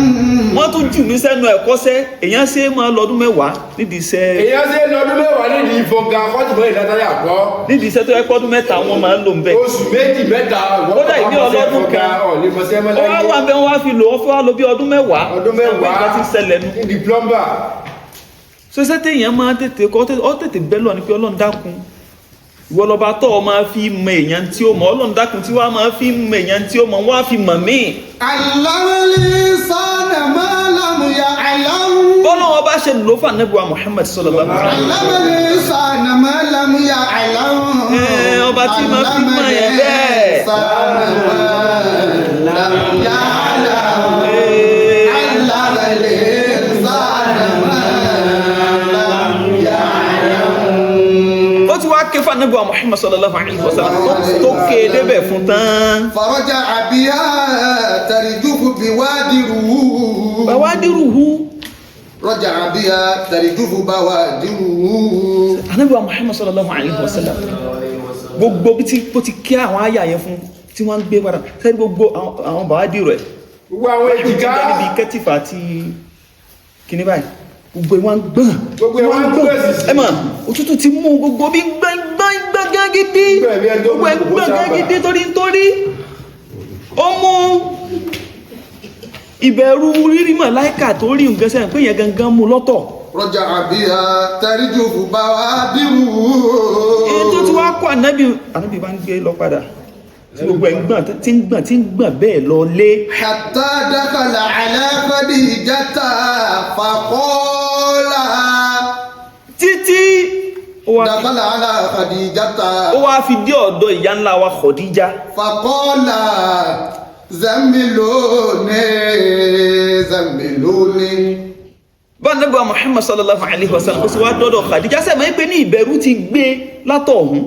Wọ́n tún jù mí sẹ́nu ẹ̀kọ́ṣẹ́, èèyàn ṣe é máa lọ́dún 10 nídìí iṣẹ́. Èyàn ṣe lọ́dún 10 nídìí ìfọ̀gà fọ́tìmọ́ ìdátayà kọ́. Nídìí iṣẹ́ tó yẹ kọ́dún 3 wọ́n máa ń lò ń bẹ̀. Oṣù 2, 3. Kódà ìbí ọlọ́dún kan. Ọ̀lẹ́ mọ̀sẹ́ Ó wá wà bẹ́ẹ̀, wọ́n wá fi lò, wọ́n fi wá lò bí ọdún 10. Ọdún 10. Nǹkan tí ń ṣẹlẹ̀ nu. Nídìí plumber. Ṣoṣẹ́ téèyàn máa tètè kọ́, ọ tètè bẹ́ lọ ni pé Ọlọ́run dákun, Ìwọ lọba tó o máa fi mọ èèyàn tí ó mọ̀. Ọlọ́run dákun, tí wàá máa fi mọ èèyàn tí ó mọ̀, wàá fi mọ̀ mí. علم الإنسان ما لم يعلم. Bọ́lá wọn bá ṣe lò fún Ànábì wa Muhammad sallallahu alaihi wasallam. علم الإنسان ما لم يعلم. Ẹ, ọba tí máa fi mọ̀ yẹn bẹ́ẹ̀. علم الإنسان ما لم يعلم. علم الإنسان ما لم يعلم. Ó ti wá ké fún Ànábì wa Muhammad sallallahu alaihi wasallam tó ké débẹ̀ fún tán. فرجع بها ترجف بوادره. Bàwádìrúhu. رجع بها ترجف بوادره. Ànábì wa Muhammad sallallahu alaihi wasallam, gbogbo bí tí ó ti kí àwọn àyà yẹn fún tí wọ́n ń gbé padà sẹ́ni, gbogbo àwọn bàwádìrú ẹ̀ Gbogbo àwọn èjìká. Níbi kẹ́tìfà àti kíní báyìí, gbogbo ẹ̀ wọ́n ń gbọ̀n. Gbogbo ẹ̀ wọ́n ń gbọ̀n sísì. Ẹ mọ̀, òtútù ti mú gbogbo bí gbọ̀n gbọ̀n gbọ̀n gán gidi. Gbọ̀n bí ẹni tó Gbogbo ẹ̀ mú kòkó gbọ̀n gán sábà. gidi torí ó mú ìbẹ̀rù rírí màláìkà tó rí nǹkan sẹ́yìn pé yẹn gangan mú lọ́tọ̀. رجع بها ترجف بوادره. Èyí tó ti wá kó ànábì, ànábì bá ń gbé lọ padà tí gbogbo ẹ̀ ń gbọ̀n, tí ń gbọ̀n, tí ń gbọ̀n bẹ́ẹ̀ lọ lé. حتى دخل على خديجة فقال. Títí ó wá دخل على خديجة. Ó wá fi dé ọ̀dọ̀ ìyá ńlá wa Khadija. فقال زملوني زملوني. Bá ànábì wa Muhammad sallallahu alayhi wa sallam, ó sì wá dọ́dọ̀ Khadija, sẹ́mi pé ní ìbẹ̀rù ti gbé látọ̀hún,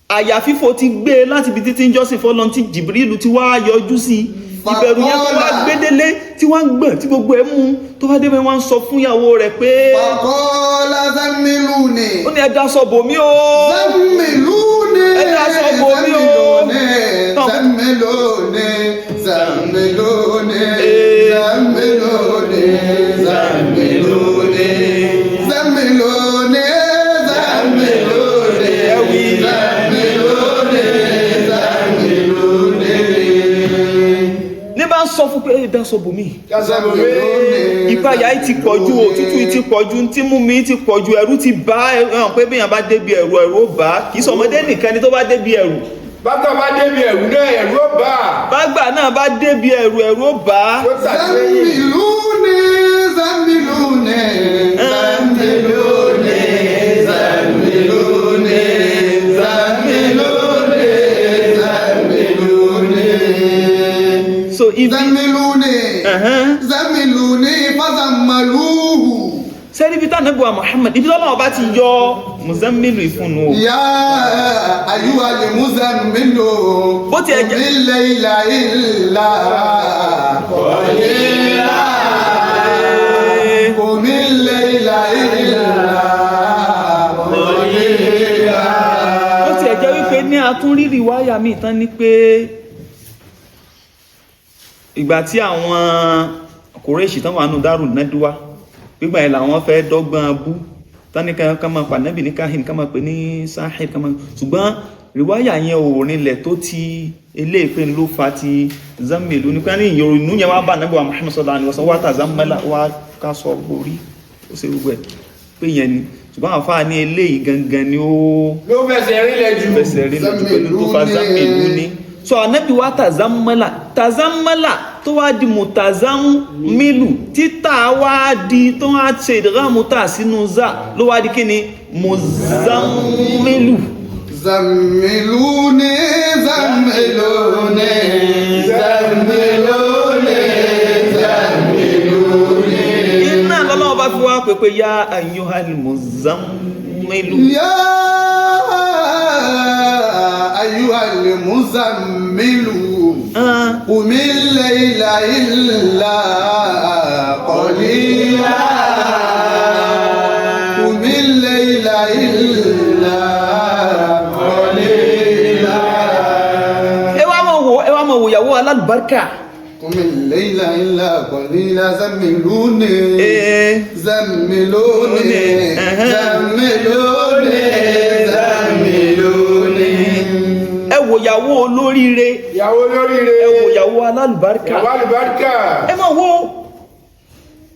àyà fífò ti gbé láti ibi títí ń jọ́sìn fọ́lọ́n tí Jibrilu ti wá yọjú sí i. Ìbẹ̀rù yẹn tó wá gbédélé tí wọ́n ń gbọ̀n tí gbogbo ẹ̀ mú tó wá débẹ̀, wọ́n ń sọ fún ìyàwó rẹ̀ pé فقال زملوني. ó ní ẹ daṣọ bò mí o. زملوني. Ẹ daṣọ bò mí o. زملوني زملوني زملوني زملوني زملوني زملوني زملوني زملوني. Ní bá ń sọ fún pé ẹ daṣọ bò mí, ìpayà yìí ti pọ̀jù, òtútù yìí ti pọ̀jù, tí mú mi ti pọ̀jù, ẹ̀rù ti bá ẹ hàn pé bí èèyàn bá débi ẹ̀rù, ẹ̀rù ó bá a. Kì í sọmọdé nìkan ni tó bá débi ẹ̀rù. Bàtà bá débi ẹ̀rù náà, ẹ̀rù ó bà á. Bágbà náà bá débi ẹ̀rù, ẹ̀rù ó bá a. Ó tàtìlẹ́yìn. زملوني زملوني زملوني زملوني زملوني زملوني. So ibi زملوني. زملوني فزملوه. Sẹ́ni ibi táwọn ẹ̀bùn Muhammad, ibi tọ́lọ́wọ́ bá ti yọ Muzammilu ìfúnnu o. يا أيها المزمل. Bó tiẹ̀ jẹ́- قم الليل إلا قليلا، قم الليل إلا قليلا. Ó tiẹ̀ jẹ́ wípé ní atúnrírì wáyà míì tán ni pé ìgbà tí àwọn Kùrẹ́ṣì tán wà nù Dárù Nádúwà, gbígbà yẹn làwọn fẹ́ dọ́gbọ́n bú tán ní ká máa pa Nábì ní káhìn, ká máa pè ní sáhìn, ká máa, ṣùgbọ́n rìwáyà yẹn ò rinlẹ̀ tó ti eléèpé ló fa ti Zammilu ní pé ní ìrònú yẹn wá bá Nábì wa Muhammad sallallahu alaihi wasallam, wá tà zammala, wá ká sọ borí, ó ṣe gbogbo ẹ̀ pé yẹn ni, ṣùgbọ́n àfáà ní eléyìí gangan ni ó Ló fẹsẹ̀ rinlẹ̀ jù. Fẹsẹ̀ rí lójú pẹ̀lú tó fa Zammilu ní. So anabi wa tazammala, tazammala tó wá di mutazammilu, títà wá di tó wá ṣe ìdírámù tà sínú za, ló wá di kí ni? Muzammilu. زملوني زملوني زملوني زملوني. Iná lọ́lọ́wọ́ bá fi wá pépé yá ayyuhal muzammilu. يا أيها المزمل. Ah, قم الليل إلا قليلا، قم الليل إلا قليلا. Ẹ wá máa wò, ẹ wá máa wò ìyàwó alálùbáríkà. قم الليل إلا قليلا، زملوني. Ee. زملوني. أها. زملوني زملوني. Ẹ wò ìyàwó olóríire. Ìyàwó olóríire. Ẹ wò ìyàwó alálùbáríkà. Ìyàwó àlùbáríkà. Ẹ máa wo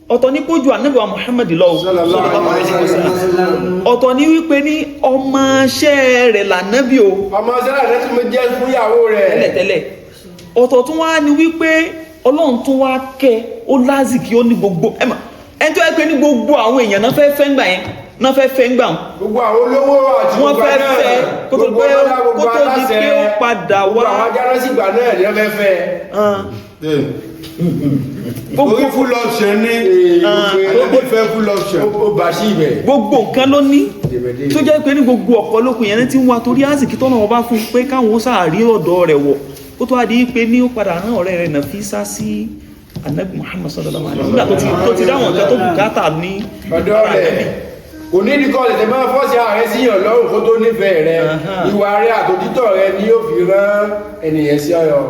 Ọ̀tọ̀ ní kójú ànábì wa Muhammad lọ o, Sallallahu alaihi wasallam. Ọ̀tọ̀ ní wípé ní ọmọọṣẹ́ rẹ̀ lànábì o. Ọmọ sẹ́lá rẹ̀ tí mo jẹ́ fúnyàwó rẹ̀. Tẹ́lẹ̀tẹ́lẹ̀. Ọ̀tọ̀ tún wá ní wípé Ọlọ́run tún wá kẹ́ ó lásìkí, ó ní gbogbo ẹ mọ̀ ẹni tó yẹ pé ní gbogbo àwọn èèyàn náà fẹ́ fẹ́ ń gbà yẹn, náà fẹ́ fẹ́ ń gbà wọn. Gbogbo àwọn olówó àti Wọ́n gbogbo fẹ́ náà, fẹ́ kó tó gbogbo pé ọlọ́lá, gbogbo kó tó di aláṣẹ, pé ó padà gbogbo wá. àwọn ajárásìgbà náà ni wọ́n fẹ́ fẹ́. Gbogbo Orí full option ní. Ó fẹ́ full option. Ó bá sí ibẹ̀. Gbogbo nǹkan ló ní tó jẹ́ pé ní gbogbo ọ̀pọ̀lọpọ̀ yẹn tí ń wá torí àsìkí tọ́nà wọn bá fún un pé káwọn ó sáà rí ọ̀dọ̀ rẹ̀ wọ̀, kó tó wá di pé ní ó padà rán ọ̀rẹ́ rẹ̀ Nàfísà sí Ànábì Muhammad sallallahu alaihi wasallam nígbà tó ti dáwọn nǹkan tó bùkátà ní Ọ̀dọ́ rẹ̀ kò ní ìdíkọ̀ tètè máa fọ́ọ̀sì ààrẹ síyàn lọ́rùn kó tó nífẹ̀ẹ́ rẹ̀. Ìwà rẹ̀ àtòtítọ́ rẹ̀ ni yóò fi rán ẹnìyẹn sí ọyọ.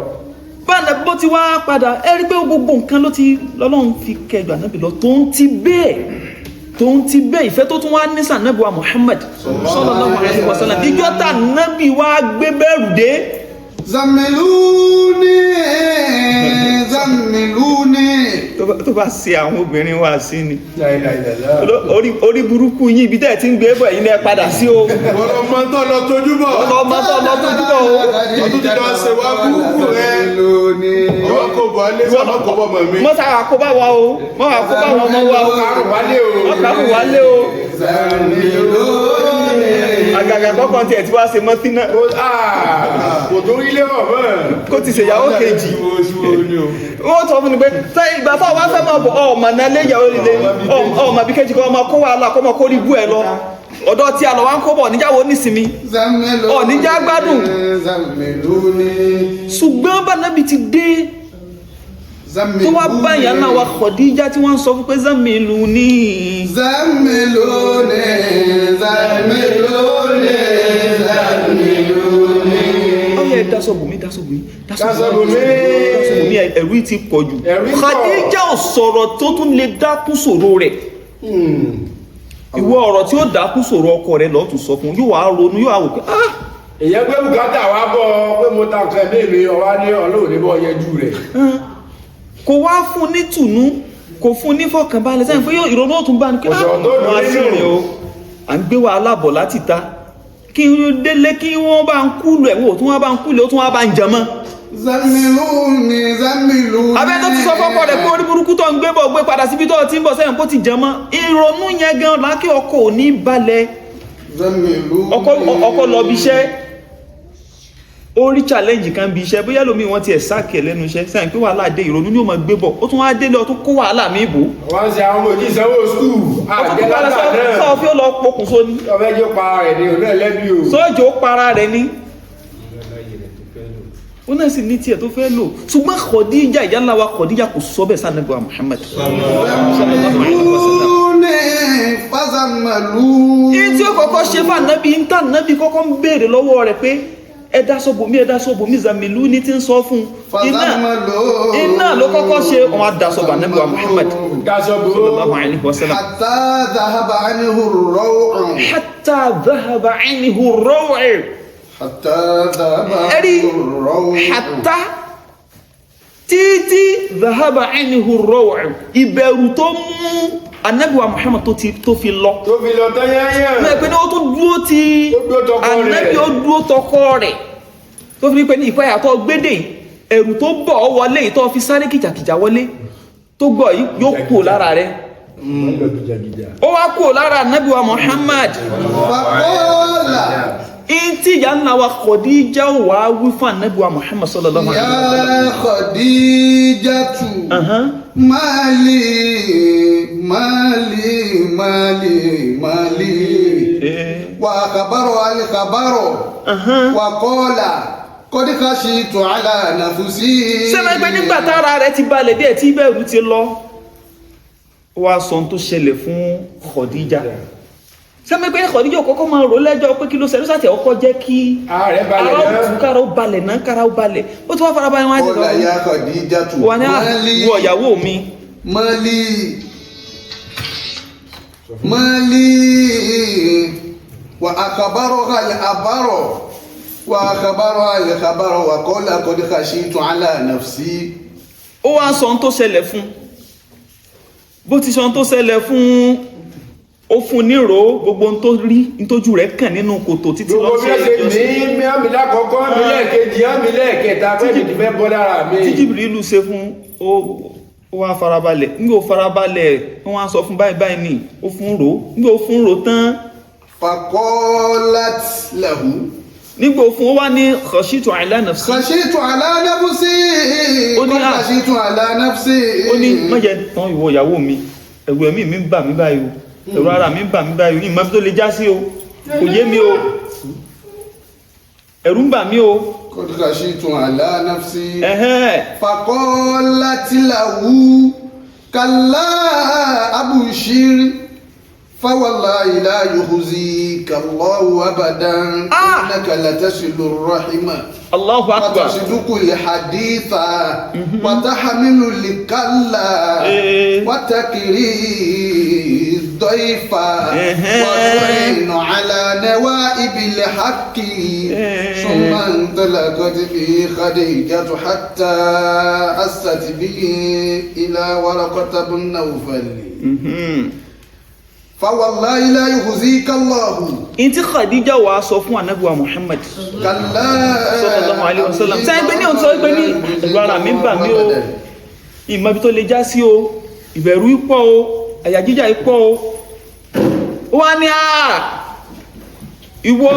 Báńdà bó ti wá padà ẹ rí pé gbogbo nǹkan ló ti lọ́lọ́run fi kẹjọ Ànábì lọ, tó ń ti bẹ́ẹ̀, tó ń ti bẹ́ẹ̀, ìfẹ́ tó tún wá ní sànábì wa Muhammad sallallahu alaihi wasallam, ìjọ tá Ànábì wá gbé bẹ́ẹ̀rù dé. Zamiluni, zamiluni. Tó bá ṣe àwọn obìnrin wa sí ni Láìláìlá. orí burúkú yín, ibi tẹ́ ẹ̀ ti ń gbé bọ̀ yín lẹ́ padà sí o. Wọ́n lọ mọ tó lọ tójú bọ̀. Ọlọ́mọ tó lọ tójú bọ̀ o. Ọdún tí wọ́n ṣe wá burúkú rẹ̀. Ọwọ́ kò bọ̀ alẹ́ sábà kò bọ̀ mọ̀ mi. Mọ́ sára kó bá wa o, mọ́ wà kó bá wọn ọmọ wa o. Kárùn wálé o. Wọ́n kàrù wálé o. Zamiluni. Àgàgà kọ́kàn tiẹ̀ tí wàá ṣe mọ́tí náà. Kò tó rí lérò mọ́. Kó ti ṣèyàwó kejì, wọ́n sọ fún mi pé sẹ ìgbà tó wá fẹ́ máa bọ̀ ọmọ náà léyàwó líle ọmọ àbí kejì kọ́ ọmọ kó wàhálà kọ́ ọmọ kó rí bú ẹ lọ ọ̀dọ́ tí a lọ wá ń kó bọ̀ níjàwó nísìmí. Zamiluni. Ọ̀, níjà gbádùn. Zamiluni. Ṣùgbọ́n bánábì ti dé Zamiluni. tó wá bá ìyá náà wa Khadija tí wọ́n ń sọ fún pé Zamiluni. Zamiluni, zamiluni, zamiluni. Ọyẹ dasọ bùnmi, dasọ bùnmi, Dasọ bùnmi. dasọ bùnmi, ẹ̀rù yìí ti pọ̀ jù. Ẹ̀rù pọ̀. Khadija ò sọ̀rọ̀ tó tún lè dákún sọ̀rọ̀ rẹ̀. Ìwọ ọ̀rọ̀ tí ó dákún sọ̀rọ̀ ọkọ rẹ̀ lọ́ọ́ tún sọ fún, yóò wá ronú, yóò wá wò pé ah. Èyàn gbé bùkátà wá bọ̀ pé mo ta nǹkan ẹ̀mí mi, ọwá ní Ọlọ́run ní bọ́ yẹjú rẹ̀. Kò wá fún ní tùnú, kò fún ní fọkànbalẹ̀ sẹ́yìn fún yóò ìrònú òtún bá ní kí Kò sọ̀rọ̀ tó dùn wọ́n á nínú. sí rìn o, à ń gbé wàhálà bọ̀ láti ta kí n délé kí wọ́n bá ń kúlù ẹ̀ wò, tí wọ́n bá ń kúlù ó tún wá bá ń jẹ mọ́. Zamiluni, zamiluni. Abẹ́ tó ti sọ fọ́kọ rẹ̀ pé orí burúkú tó ń gbé bọ̀ gbé padà síbi tó ti ń bọ̀ sẹ́yìn kó ti jẹ mọ́, ìrònú yẹn gan lákè ọkọ ò ní balẹ̀. Zamiluni. Ọkọ lọ bí iṣẹ́, ó rí challenge kan bí iṣẹ́, bóyá lómi wọ́n ti ẹ̀ sáàkì ẹ̀ lẹ́nu iṣẹ́ sẹ́yìn pé wàhálà dé, ìrònú ni ó máa gbé bọ̀, ó tún wá délé, ó tún kó wàhálà míì bò ó. Wọ́n ń ṣe àwọn ọmọ òjì sanwó skul àjẹlágbà náà. Sọ fí ó lọ pokùnso ni. Ọbẹ̀ jẹ́ pa rẹ̀ ní òun náà lẹ́bi o. Sọ́jọ́ ó para rẹ̀ ni, ó náà sì ní tiẹ̀ tó fẹ́ lò, ṣùgbọ́n Khadija, ìyá ńlá wa Khadija kò sọ bẹ́ẹ̀ sànàbí wa Muhammad sallallahu alaihi wasallam. Zamiluni, fazamaluni. Ní tí ó kọ́kọ́ ṣe fún ànábì ń tà ànábì kọ́kọ́ ń béèrè lọ́wọ́ rẹ̀ pé ẹ dá sọ́bù mí, ẹ dá sọ́bù mí, Zamilu ní ti ń sọ fún un, iná Fazamaluni. iná ló kọ́kọ́ ṣe, wọn á dá sọ́bù ànábì wa Muhammad Daṣọ bò ó. sallallahu alaihi wasallam. Hatta dhahaba anhu ar-raw'u. Hatta dhahaba anhu ar-raw'. Hatta dhahaba Ẹ̀rí anhu ar-raw'u. hatta títí dhahaba anhu ar-raw', ìbẹ̀rù tó mú ànábì wa Muhammad tó ti tó fi lọ. Tó fi lọ tán yányán. Lọ́yẹ̀ pé ní ó tún dúró ti Ó dúró tọkọ rẹ̀. ànábì, ó dúró tọkọ rẹ̀ tó fi pé ní ìpayà tó gbédè yìí, ẹ̀rù tó bọ̀ ọ́ wọlé yìí tó fi sáré kìjàkìjà wọlé tó gbọ́ yìí yóò kú lára rẹ̀. Wọ́n lọ gìjàgìjà. Ó wá kú lára ànábì wa Muhammad. Faqala. In tí ìyá ńlá wa Khadija wà á wí fún ànábì wa Muhammad sallallahu alaihi wasallam. Ya Khadijatu. Mali, mali, mali, mali. Wa khabaru al khabaru. Wa qala qad khashitu ala nafsi. Sẹ́mi pé nígbà tára rẹ̀ ti balẹ̀ díẹ̀ tí ìbẹ̀rù ti lọ, ó wá sọ ohun tó ṣẹlẹ̀ fún Khadija. Sẹ́mi pé Khadija kọ́kọ́ máa rò lẹ́jọ́ pé kí ló ṣẹlẹ̀, sàtẹ̀ ọkọ jẹ́ kí Ara rẹ̀ balẹ̀ ara ó náà. tù, kára ó balẹ̀ náà, kára ó balẹ̀, ó ti wá farabalẹ̀ wọn á ti Qala sọ ya Khadijatu. wà ní àwọ̀ ìyàwó mi. Mali, mali, wa akhbaraha al abaro, wa akhbaraha al khabaro, wa qala qad khashitu ala nafsi. Ó wá sọ ohun tó ṣẹlẹ̀ fún Bó ti sọ ohun tó ṣẹlẹ̀ fún ó fún nírò gbogbo ohun tó rí ntójú rẹ̀ kàn nínú kòtò títí lọ Gbogbo bí ó ṣe ní àmì lákọ̀ọ́kọ́, àmì lẹ́ẹ̀kejì, àmì lẹ́ẹ̀kẹta, pé mi ti fẹ́ bọ́ lára mi. Tí Jìbìrìlù ṣe fún ó, ó wá farabalẹ̀. Nígbà ó farabalẹ̀, wọ́n á sọ fún báyìí báyìí ni ó fún rò. Nígbà ó fún rò tán, فقالت له nígbà ó fún, ó wá ní khashitu ala nafsi. خشيت على نفسي. Ó ní قد à. خشيت على نفسي. Ó ní má jẹ́ tán ìwọ ìyàwó mi, ẹ̀rù ẹ̀mí mi ń bà mí báyìí o, ẹ̀rù ara mi ń bà mí báyìí o, ìmọ̀ bí tó lè já sí o, kò yé mi o, ẹ̀rù ń bà mí o. قد خشيت على نفسي. Ẹ̀hẹ́n. فقالت له كلا أبشر فوالله لا يخزيك الله أبدا. آه. إنك لتصل الرحم Allahu akbar. وتصدق الحديث وتحمل الكلا إيه. وتكري الضيف إيه. وتعين على نوائب الحق. إيه. ثم انطلقت به خديجة حتى أست به إلى ورقة بن نوفل. فوالله لا يخزيك الله. In tí Khadija wàá sọ fún Ànábì wa Muhammad كلا sallallahu alaihi wasallam, sẹ́yìn pé ní òun sọ pé ní ẹ̀rù ara mi ń bà mí o, ìmọ̀ ibi tó lè já sí o, ìbẹ̀rù ipò o, àyà jíjà ipò o. Ó wá ní à ìwọ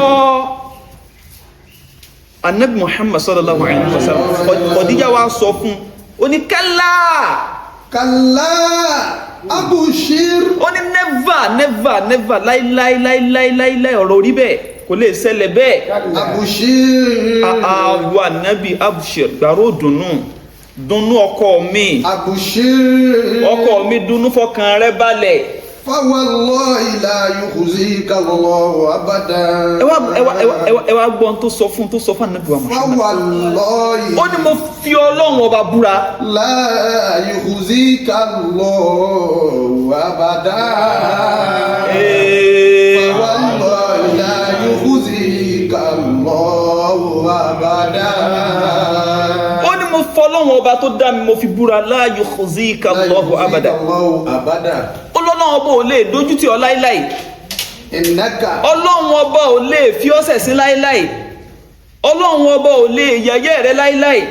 Ànábì Muhammad sallallahu alaihi wasallam, Khadija wá sọ fún ó ní kálá. كلا أبشر. Ó ní never, never, never, láíláí láíláí láíláí, ọ̀rọ̀ orí bẹ́ẹ̀ kò lè ṣẹlẹ̀ bẹ́ẹ̀. أبشر. Àwa Ànábì, abshir, gbàrú dùnú, dùnú ọkọ mi. أبشر. Ọkọ mi, dùnú, fọkàn rẹ balẹ̀. فوالله لا يخزيك الله أبدا. Ẹ wá, ẹ wá, ẹ wá, ẹ wá, ẹ wá gbọ́n tó sọ fún Ànábì wa Muhammad. فوالله Ó ní mo fi Ọlọ́run ọba búra. لا يخزيك الله أبدا. Ee, فوالله لا يخزيك الله أبدا. Ó ní mo fọ Ọlọ́run ọba tó dá mi, mo fi búra, la yukhzika لا Allahu يخزيك abada. الله أبدا. Ó lọ́lọ́run ọba ò lè dójú tì ọ́ láíláì. إنك Ọlọ́run ọba ò lè fi ọ́ ṣẹ̀sín láíláì. Ọlọ́run ọba ò lè yẹ̀yẹ́ rẹ láíláì.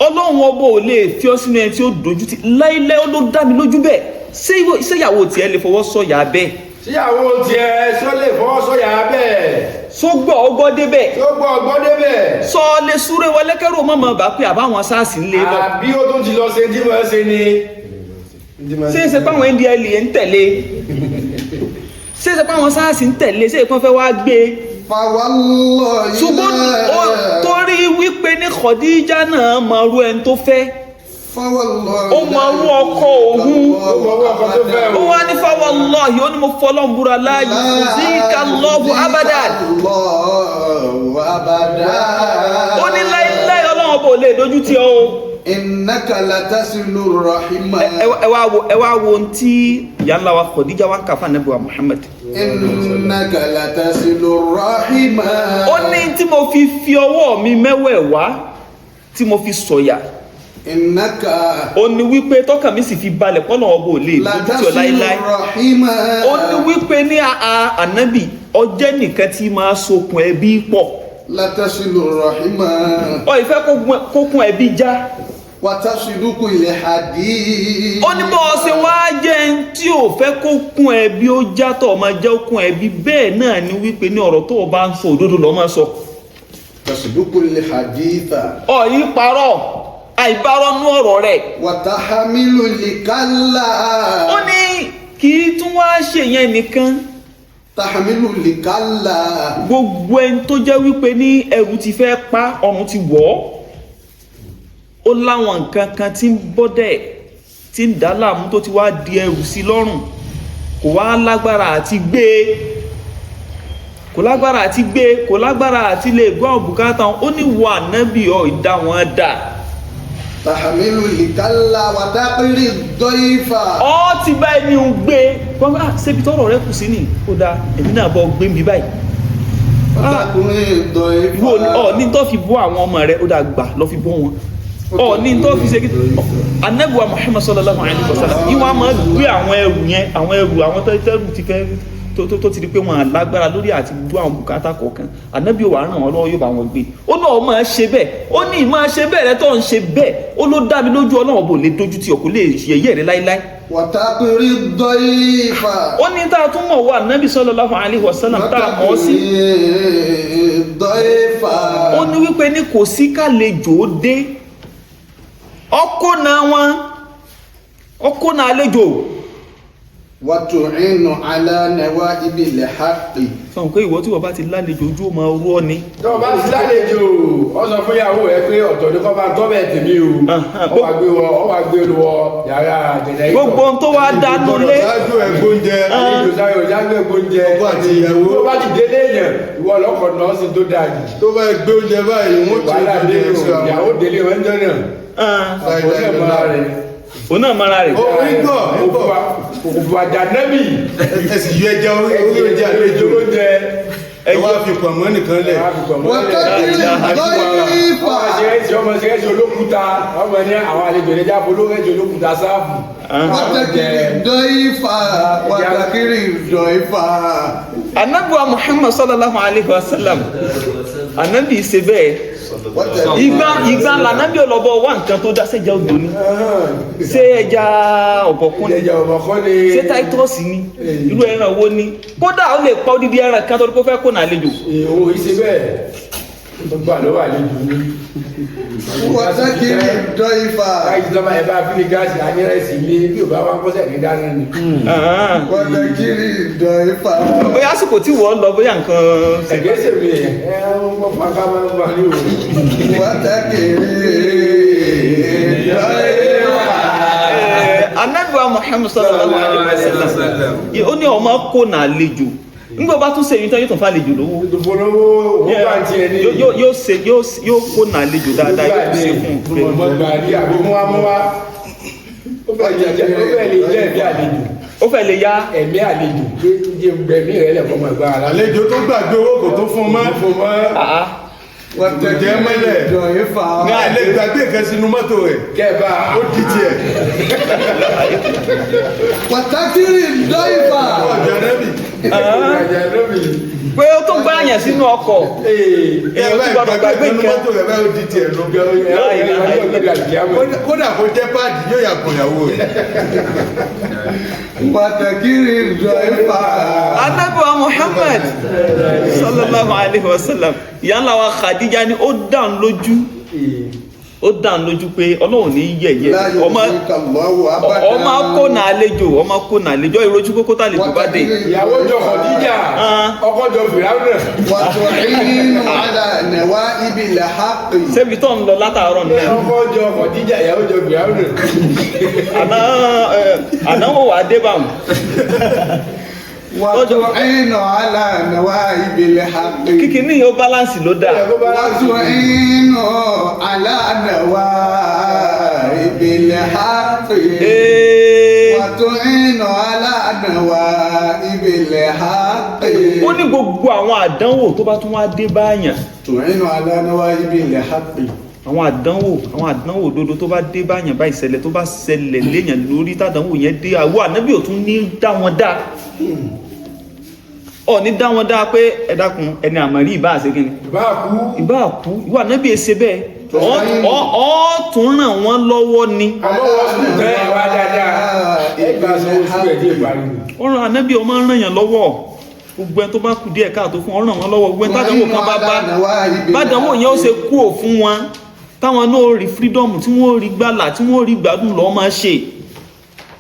Ọlọ́run ọba ò lè fi ọ́ sínú ẹni tí ó dojú tì láíláì. Ó ló dá mi lójú bẹ́ẹ̀. Ṣé ìyàwó tiẹ̀ lè fọwọ́ sọ̀yà bẹ́ẹ̀? Síyàwó tiẹ̀ só lè fọwọ́ sọ̀yà bẹ́ẹ̀? Só gbọ́ ọgbọ́ débẹ̀? Tó gbọ́ ọgbọ́n débẹ̀? Sọ lè súré wọlé kẹ́rù mọ́mọ́ bá pé àbáwọn SARS ń lé lọ? Àbí ó tún ti lọ ṣe tí wọ́n ṣe ni? Ṣé é ṣe páwọn NDLEA ń tẹ̀lé? Ṣé é ṣe páwọn SARS ń tẹ̀lé? Ṣé ìpọ́n fẹ́ wá gbé? فوالله Ṣùgbọ́n ó لا torí wípé ní Khadija náà mọ irú ẹni tó fẹ́. فوالله Ó mọ irú ọkọ òun. Ó mọ irú ọkọ tó fẹ́ o. Ó wá ní fawallahi, ó ní mo fọlọ́n búra, la yukhzika Allahu abadan. الله أبدا. Ó ní láíláí Ọlọ́run ọba ò lè dojú tì ọ́ o. إنك لتصل الرحم. Ẹ wá wo ohun tí ìyá ńlá wa Khadija wá ń kà fún Ànábì wa Muhammad. إنك لتصل الرحم. Ó ní tí mo fi ọwọ́ mi mẹ́wẹ̀ẹ̀wá tí mo fi sọ̀yà, إنك ó ní wípé tọ́kàn mi sì fi balẹ̀ pọ́nà ọba ò lè dojú tì ọ́ لتصل láíláí, الرحم. ó ní wípé ní àá Ànábì ọjẹ́ nìkan tí máa sokùn ẹbí pọ̀. لتصل الرحم. Ọ ìfẹ́ kókun ẹbí já. وتصدق الحديث. Ó ní bọ́ ọ ṣe wá jẹ́ ẹni tí ò fẹ́ kókun ẹbí ó já tó ọmọ jẹ́ okun ẹbí bẹ́ẹ̀ náà ni wípé ní ọ̀rọ̀ tó o bá ń sọ, òdodo lọ́ máa sọ. تصدق الحديث. Ọ yìí parọ́, àìbárọ́ nú ọ̀rọ̀ rẹ̀. وتحمل الكلا. Ó ní kì í tún wá ṣe yẹn nìkan. تحمل الكلا. Gbogbo ẹni tó jẹ́ wípé ní ẹrù ti fẹ́ pa, ọrùn ti wọ̀ ọ́, ó láwọn nǹkan kan tí ń bọ́dẹ̀ tí ń dà á láàmú tó ti wá di ẹrù sí lọ́rùn, kò wá lágbára àti gbé e, kò lágbára àti gbé e, kò lágbára àti lè gbọ́ àwọn bùkátà wọn. Ó ní wọ Ànábì ọ ìdá wọn dà. تحمل الكلا وتقري الضيف. Ọ ti bá ẹni ń gbé wọn bá ṣébi tọrọ rẹ kù sí ni ó dáa, èmi náà bọ gbé mi báyìí. وتقري الضيف. Wo ọ ní tó fi bọ́ àwọn ọmọ rẹ, ó dáa, gbà lọ fi bọ́ wọn. Ọ ní tó fi ṣe kí Ànábì wa Muhammad sallallahu alaihi wasallam ìwà máa gbé àwọn ẹrù yẹn, àwọn ẹrù àwọn tẹ́rù ti fẹ́ tó ti di pé wọn lágbára lórí àti gbọ́ àwọn bùkátà kọ̀ọ̀kan. Ànábì wà ràn wọ́n lọ́wọ́, yóò bá wọn gbé. Ó náà máa ṣe bẹ́ẹ̀. Ó ní máa ṣe bẹ́ẹ̀ rẹ tó ń ṣe bẹ́ẹ̀, ó ló dá mi lójú, Ọlọ́run bò lè dojú tì ọ́, kò lè yẹ̀yẹ́ rẹ láíláí. وتقري الضيف. Ó ní tá a tún mọ̀ wá Ànábì sallallahu alaihi wasallam tá a mọ̀ ọ́ sí, وتقري الضيف. Ó ní wípé ní kò sí kálejò dé, ọkọ náà wọn, ọkọ náà àlejò. وتعين على نوائب الحق. Sọ pé ìwọ tí wọ́n bá ti lálejò, ojú ó máa rú ọ ni. Tó o bá ti lálejò, ọ sọ fún ìyàwó rẹ pé ọ̀tọ̀ ní kọ́ bá tọ́ bẹ́ẹ̀ tèmi o. Ọ wá gbé wọ, ọ wá gbé wọ yàrá jẹ̀dẹ̀. Gbogbo ohun tó wá dánú lé. Ṣáájú ẹ̀ gbóúnjẹ. Àlejò sáré ọjà gbé gbóúnjẹ. Ọkọ àti ìyàwó. Tó bá ti délé yẹn, ìwọ lọkọ̀ náà sì tó dáa jù. Tó bá gbé oúnjẹ báyìí, wọ́n ti Wàhálà dé oúnjẹ o, sí àwọn. ìyàwó délé wọn jọ náà. Òun náà mọ́ra rẹ̀. Òun náà mara rẹ̀. Ó ń gbọ̀, ń gbọ̀. Òkùnkùn àjànẹ́bì. Ẹ sì yọ ẹja orí oúnjẹ àlejò. Oúnjẹ. Ẹ wá fi pọ̀nmọ́ nìkan lẹ̀. وتقري الضيف. Ọmọ ṣẹrẹsì, ọmọ ṣẹrẹsì olókùúta, ọmọ ní àwọn àlejò ẹja olókùúta, olókùúta sáàfù. وتقري الضيف، وتقري الضيف. Ànábì wa Muhammad sallallahu alaihi wasallam, Ànábì ṣe bẹ́ẹ̀. Ìgbà ìgbà lànàbí ọlọ́bọ wá nǹkan tó dá. Sẹ́jà odò ni, ṣé ẹja ọ̀bọ̀kún ni, Ẹja ọ̀bọ̀kún ni. ṣé táítọ́ọ̀sì ni, irú ẹran wo ni? Kódà ó lè pa odidi ẹran kan tó kó fẹ́ kó nà àlejò. Ìwò ìṣe bẹ́ẹ̀ tó gbà lọ́wọ́ àlejò ni. وتقري الضيف. Láì jọba ẹ bá fi gáàsì anyẹ́rẹ́sì lé bí ò bá wá kọ́sẹ̀ ní dáná ni. وتقري الضيف. Bóyá àsìkò tí wọ́n lọ, bóyá nǹkan ṣe. Ẹ̀gẹ́ sèmi ẹ̀ ẹ̀ wọ́n fa ká máa ń gbà ní òru. وتقري الضيف. Ànábì wa Muhammad sallallahu alaihi wasallam, ó ní ọmọ kó nà àlejò. Nígbà bá tún ṣe èyí tán, yóò tún fa àlejò lówó. Ìdòfólówó owó bá ń tiẹ̀ ní. Yóò ṣe, yóò kó nà àlejò dáadáa, yóò ṣe fún un. Mo gbà ní àbí múwámúwá. Ó fẹ́ lè jẹ́ ẹ̀mí àlejò. Ó fẹ́ lè yá. Ẹ̀mí àlejò pé jẹ́ gbẹ̀mí rẹ̀ lẹ̀kọ́ mọ̀ ẹ̀gbọ́n ara. Àlejò tó gbàgbé owó kò tó fún un mọ́. Fún mọ́. وتقري mọ́lẹ̀. الضيف. Ní àlè gbàgbé nǹkan sínú mọ́tò rẹ̀. Kẹ́ẹ̀bá. Ó di tiẹ̀. وتقري الضيف. Ọjà nẹ́bì. Ìrìnàjò lómi. Pé ó tún gbá àyàn sínú ọkọ̀, èèyàn tún gbọdọ̀ gbàgbé nínú nǹkan. mọ́tò rẹ̀ báyìí, ó di tiẹ̀ lọ. Kódà kó jẹ́ páàdì, yóò yà kùn ìyàwó rẹ̀. وتقري الضيف. Ànábì wa Muhammad sallallahu alaihi wasallam, ìyá ńlá wa Khadija ni ó dàn lójú, ó dàn lójú pé Ọlọ́run ní yẹ̀yẹ́ لا ọmọ يخزيك الله أبدا. ọmọ kó nà àlejò, ọmọ kó nà àlejò, ìrojú kókó tá àlejò bá dé. Ìyàwó jọ Khadija, ọkọ jọ Fìràwùnà. وتعين على نوائب الحق. Ṣebí tó ń lọ látàárọ̀ náà. Ọkọ jọ Khadija, ìyàwó jọ Fìràwùnà. Àná ànáwó wà dé báwọn. وتعين على نوائب الحق. Kíkiní yóò balance ló dáa. وتعين على نوائب الحق. Ee, وتعين على نوائب الحق. Ó ní gbogbo àwọn àdánwò tó bá tún wá dé báyàn, تعين على نوائب الحق. àwọn àdánwò, àwọn àdánwò òdodo tó bá dé báyàn bá, ìṣẹ̀lẹ̀ tó bá ṣẹlẹ̀ léèyàn lórí, tàdánwò yẹn dé, àwọ Ànábì ò tún ní dá wọn dá, ọ ní dá wọn dá pé ẹ dákun, ẹni àmọ̀rí ìbá àṣekínni, Bá a kú. ìbá kú. Ìwọ Ànábì èsè bẹ́ẹ̀, ọ tún ràn wọ́n lọ́wọ́ ni. Àmọ́ wọ́n sùn tẹ́ ẹ wá dáadáa. Ẹ gbà sọ oṣù ẹ̀ dé ìparí. Ọ̀ràn Ànábì, ọmọ ràn yàn lọ́wọ́. Gbogbo ẹni tó bá kú díẹ̀ káàtó fún, ọ̀ràn wọn lọ́wọ́. Gbogbo ẹni tádánwò kan bá bá, bádánwò yẹn ó ṣe kú ò fún wọn, táwọn náà rí freedom, tí wọ́n rí gbàlà, tí wọ́n rí gbádùn lọ́ọ́ máa ṣe.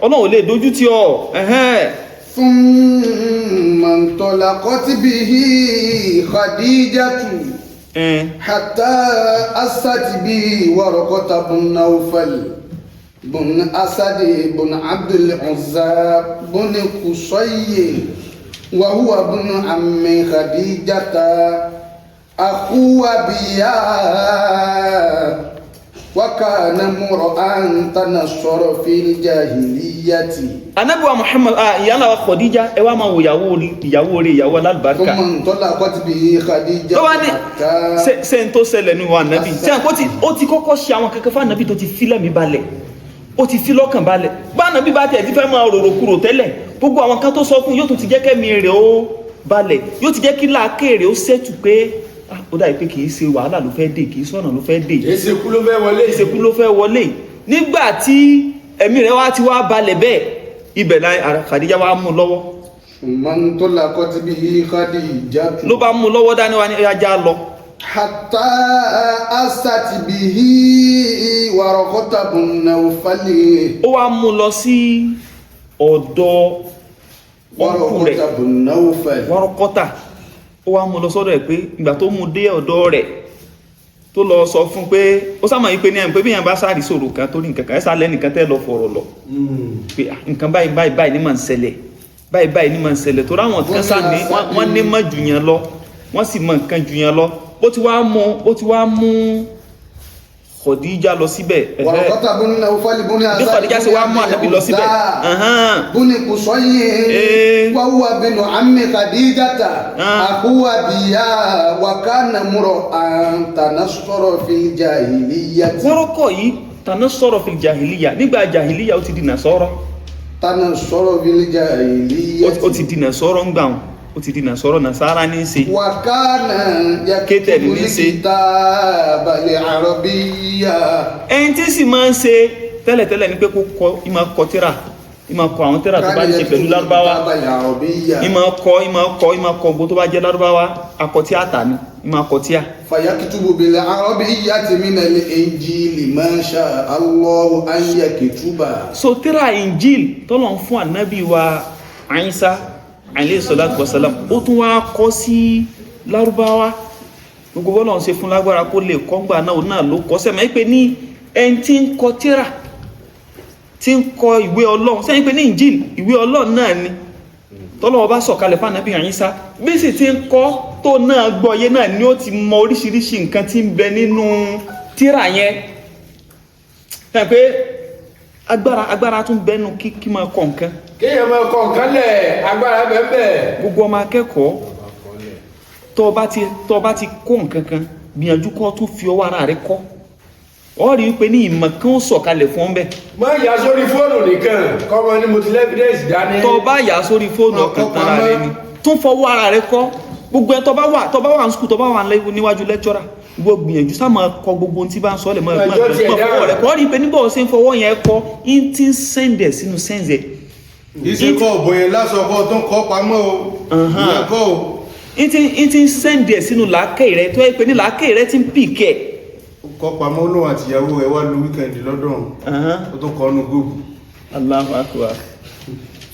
Ọlọ́run ò lè dojú tì ọ́ ẹ̀hẹ́n. ثم انطلقت به خديجة Ẹn. حتى أست به ورقة بن نوفل بن أسد بن عبد العزى بن قصي، وهو ابن عم خديجة أخو أبيها. وكان امرأ تنصر في الجاهلية. Ànábì wa Muhammad, ìyá ńlá wa Khadija, ẹ wá máa wo ìyàwó ìyàwó rẹ̀, ìyàwó alálùbáríkà. ثم انطلقت به خديجة Tó wá ní حتى ṣe ń tó ṣẹlẹ̀ ní wa ànábì ṣe à ń kó ti ó ti kọ́kọ́ ṣe àwọn kankan fún ànábì tó ti fi lẹ́mìí balẹ̀, ó ti fi lọ́kàn balẹ̀. Bá ànábì bá tiẹ̀ ti fẹ́ máa rorò kúrò tẹ́lẹ̀, gbogbo àwọn kan tó sọ fún yóò tún ti jẹ́ kẹ́mi rẹ̀ ó balẹ̀, yóò ti jẹ́ kí làákè rẹ̀ ó ṣẹ́tù pé ó dàbí pé kì í ṣe wàhálà ló fẹ́ dé, kì í sọ̀nà ló fẹ́ dé, Èsì kú ló fẹ́ wọlé. Ìṣekú ló fẹ́ wọlé. Nígbà tí ẹ̀mí rẹ̀ wá ti wá balẹ̀ bẹ́ẹ̀, ibẹ̀ la Khadija wá mú lọ́wọ́. ثم انطلقت به خديجة Ló bá mú lọ́wọ́ dání wá ní ẹja lọ. حتى أست به ورقة بن نوفل. Ó wá mú lọ sí ọ̀dọ̀ ọkù rẹ̀. ورقة بن نوفل. Wárọ́kọ́tà. Ó wá mú lọ sọ́dọ̀ ẹ̀ pé ìgbà tó mú dé ọ̀dọ̀ rẹ̀, tó lọ sọ fún pé ó sábà yí pé ní ẹ̀ pé bí yẹn bá sáré sọ̀rọ̀ kan tó ní nǹkan kan, ẹ̀ sá lẹ́nìkan tẹ́ lọ fọ̀rọ̀ lọ pé nǹkan báyìí báyìí báyìí ní máa ń ṣẹlẹ̀, báyìí báyìí ní máa ń ṣẹlẹ̀, tó ráwọn kan sá ní wọ́n ní mọ̀ jù yẹn lọ, wọ́n sì mọ nǹkan jù yẹn lọ. Ó ti wá mú Khadija lọ síbẹ̀. ورقة بن نوفل بن Bí Khadija ṣe wá mú Ànábì lọ síbẹ̀. بن قصي وهو بن عم خديجة أخو أبيها وكان امرأ تنصر في الجاهلية. Wọ́rọ́kọ̀ yìí تنصر في الجاهلية, nígbà jahiliya ó ti di nàṣọ́rọ́. تنصر في الجاهلية. Ó ti di nàṣọ́rọ́ ń gbà wọn, ó ti di nàṣọ́rọ́, nàṣàrà ní í ṣe. وكان Kétẹ̀lì يكتب ní í ṣe. الكتاب العربية. Ẹni tí sì máa ń ṣe tẹ́lẹ̀tẹ́lẹ̀ ni pé kó kọ, ìmọ̀ kọ tíra, ìmọ̀ kọ àwọn tíra tó bá ń ṣe pẹ̀lú lárúbáwá. الكتاب العربية. Ìmọ̀ kọ, ìmọ̀ kọ, ìmọ̀ kọ gbogbo tó bá jẹ́ lárúbáwá, akọtíà tà ní, ìmọ̀ akọtíà. فيكتب بالعربية من الإنجيل ما شاء الله أن يكتب. So tíra Injil tọ́lọ̀ ń fún ànábì wa Ìsá عليه الصلاة والسلام, ó tún wá kọ sí lárúbáwá. Gbogbo bọ́lọ̀ ń ṣe fún lágbára kó lè kọ́ngbà náà, òun náà ló kọ́ sẹ́mi pé ní ẹni tí ń kọ tíra, tí ń kọ ìwé Ọlọ́run sẹ́yìn pé ní Injil, ìwé Ọlọ́run náà ni tọ́lọ́wọ́ bá sọ̀kalẹ̀ fún ànábì Ìsá. Bí sì ti ń kọ́ tó náà gbọ́yé náà ni ó ti mọ oríṣiríṣi nǹkan tí ń bẹ nínú tíra yẹn. Sẹ́yìn pé agbára tún bẹnu kí máa kọ nǹkan. Kéèyàn máa kọ nǹkan lẹ̀, agbára bẹ́ẹ̀. Gbogbo ọmọ akẹ́kọ̀ọ́, tó bá ti kó nǹkan kan, gbìyànjú kó tún fi ọwọ́ ara rẹ kọ́. Ọ rí i pé ní ìmọ̀ kan ó sọ̀kalẹ̀ fún ọ bẹ́ẹ̀. Má yà sórí fóònù nìkan kọ́mọ ní mo ti l'evidence dání. Tó bá yà sórí fóònù, ọkàn tán ara rẹ ni. Tún fọwọ́ ara rẹ kọ́. Gbogbo ẹ tó bá wà ní school, tó bá wà níwájú lecturer, gbogbo gbìyànjú sá máa kọ gbogbo ohun tí bá ń sọ lẹ̀, máa Ẹjọ́ tiẹ̀ máa fọwọ́ rẹ dáhùn. kọ́. Ọ rí i pé níbọ̀ ṣe ń fọwọ́ yẹn kọ́, ń ti ń send ẹ̀ sínú sense ẹ̀. Ìṣe kọ́ ọ̀bọ̀ yẹn lásán kọ́ tó ń kọ́ pamọ́ o, ìyẹn kọ́ o. Ń ti ń send ẹ̀ sínú làákè rẹ, tó yẹ pé ní làákè rẹ ti ń pick ẹ̀. Ó kọ́ pamọ́, ó lóun àtìyàwó rẹ̀ wá lu weekend lọ́dọ̀ òun. Ó tún kọ́ ọ́nù gúùpù. الله أكبر.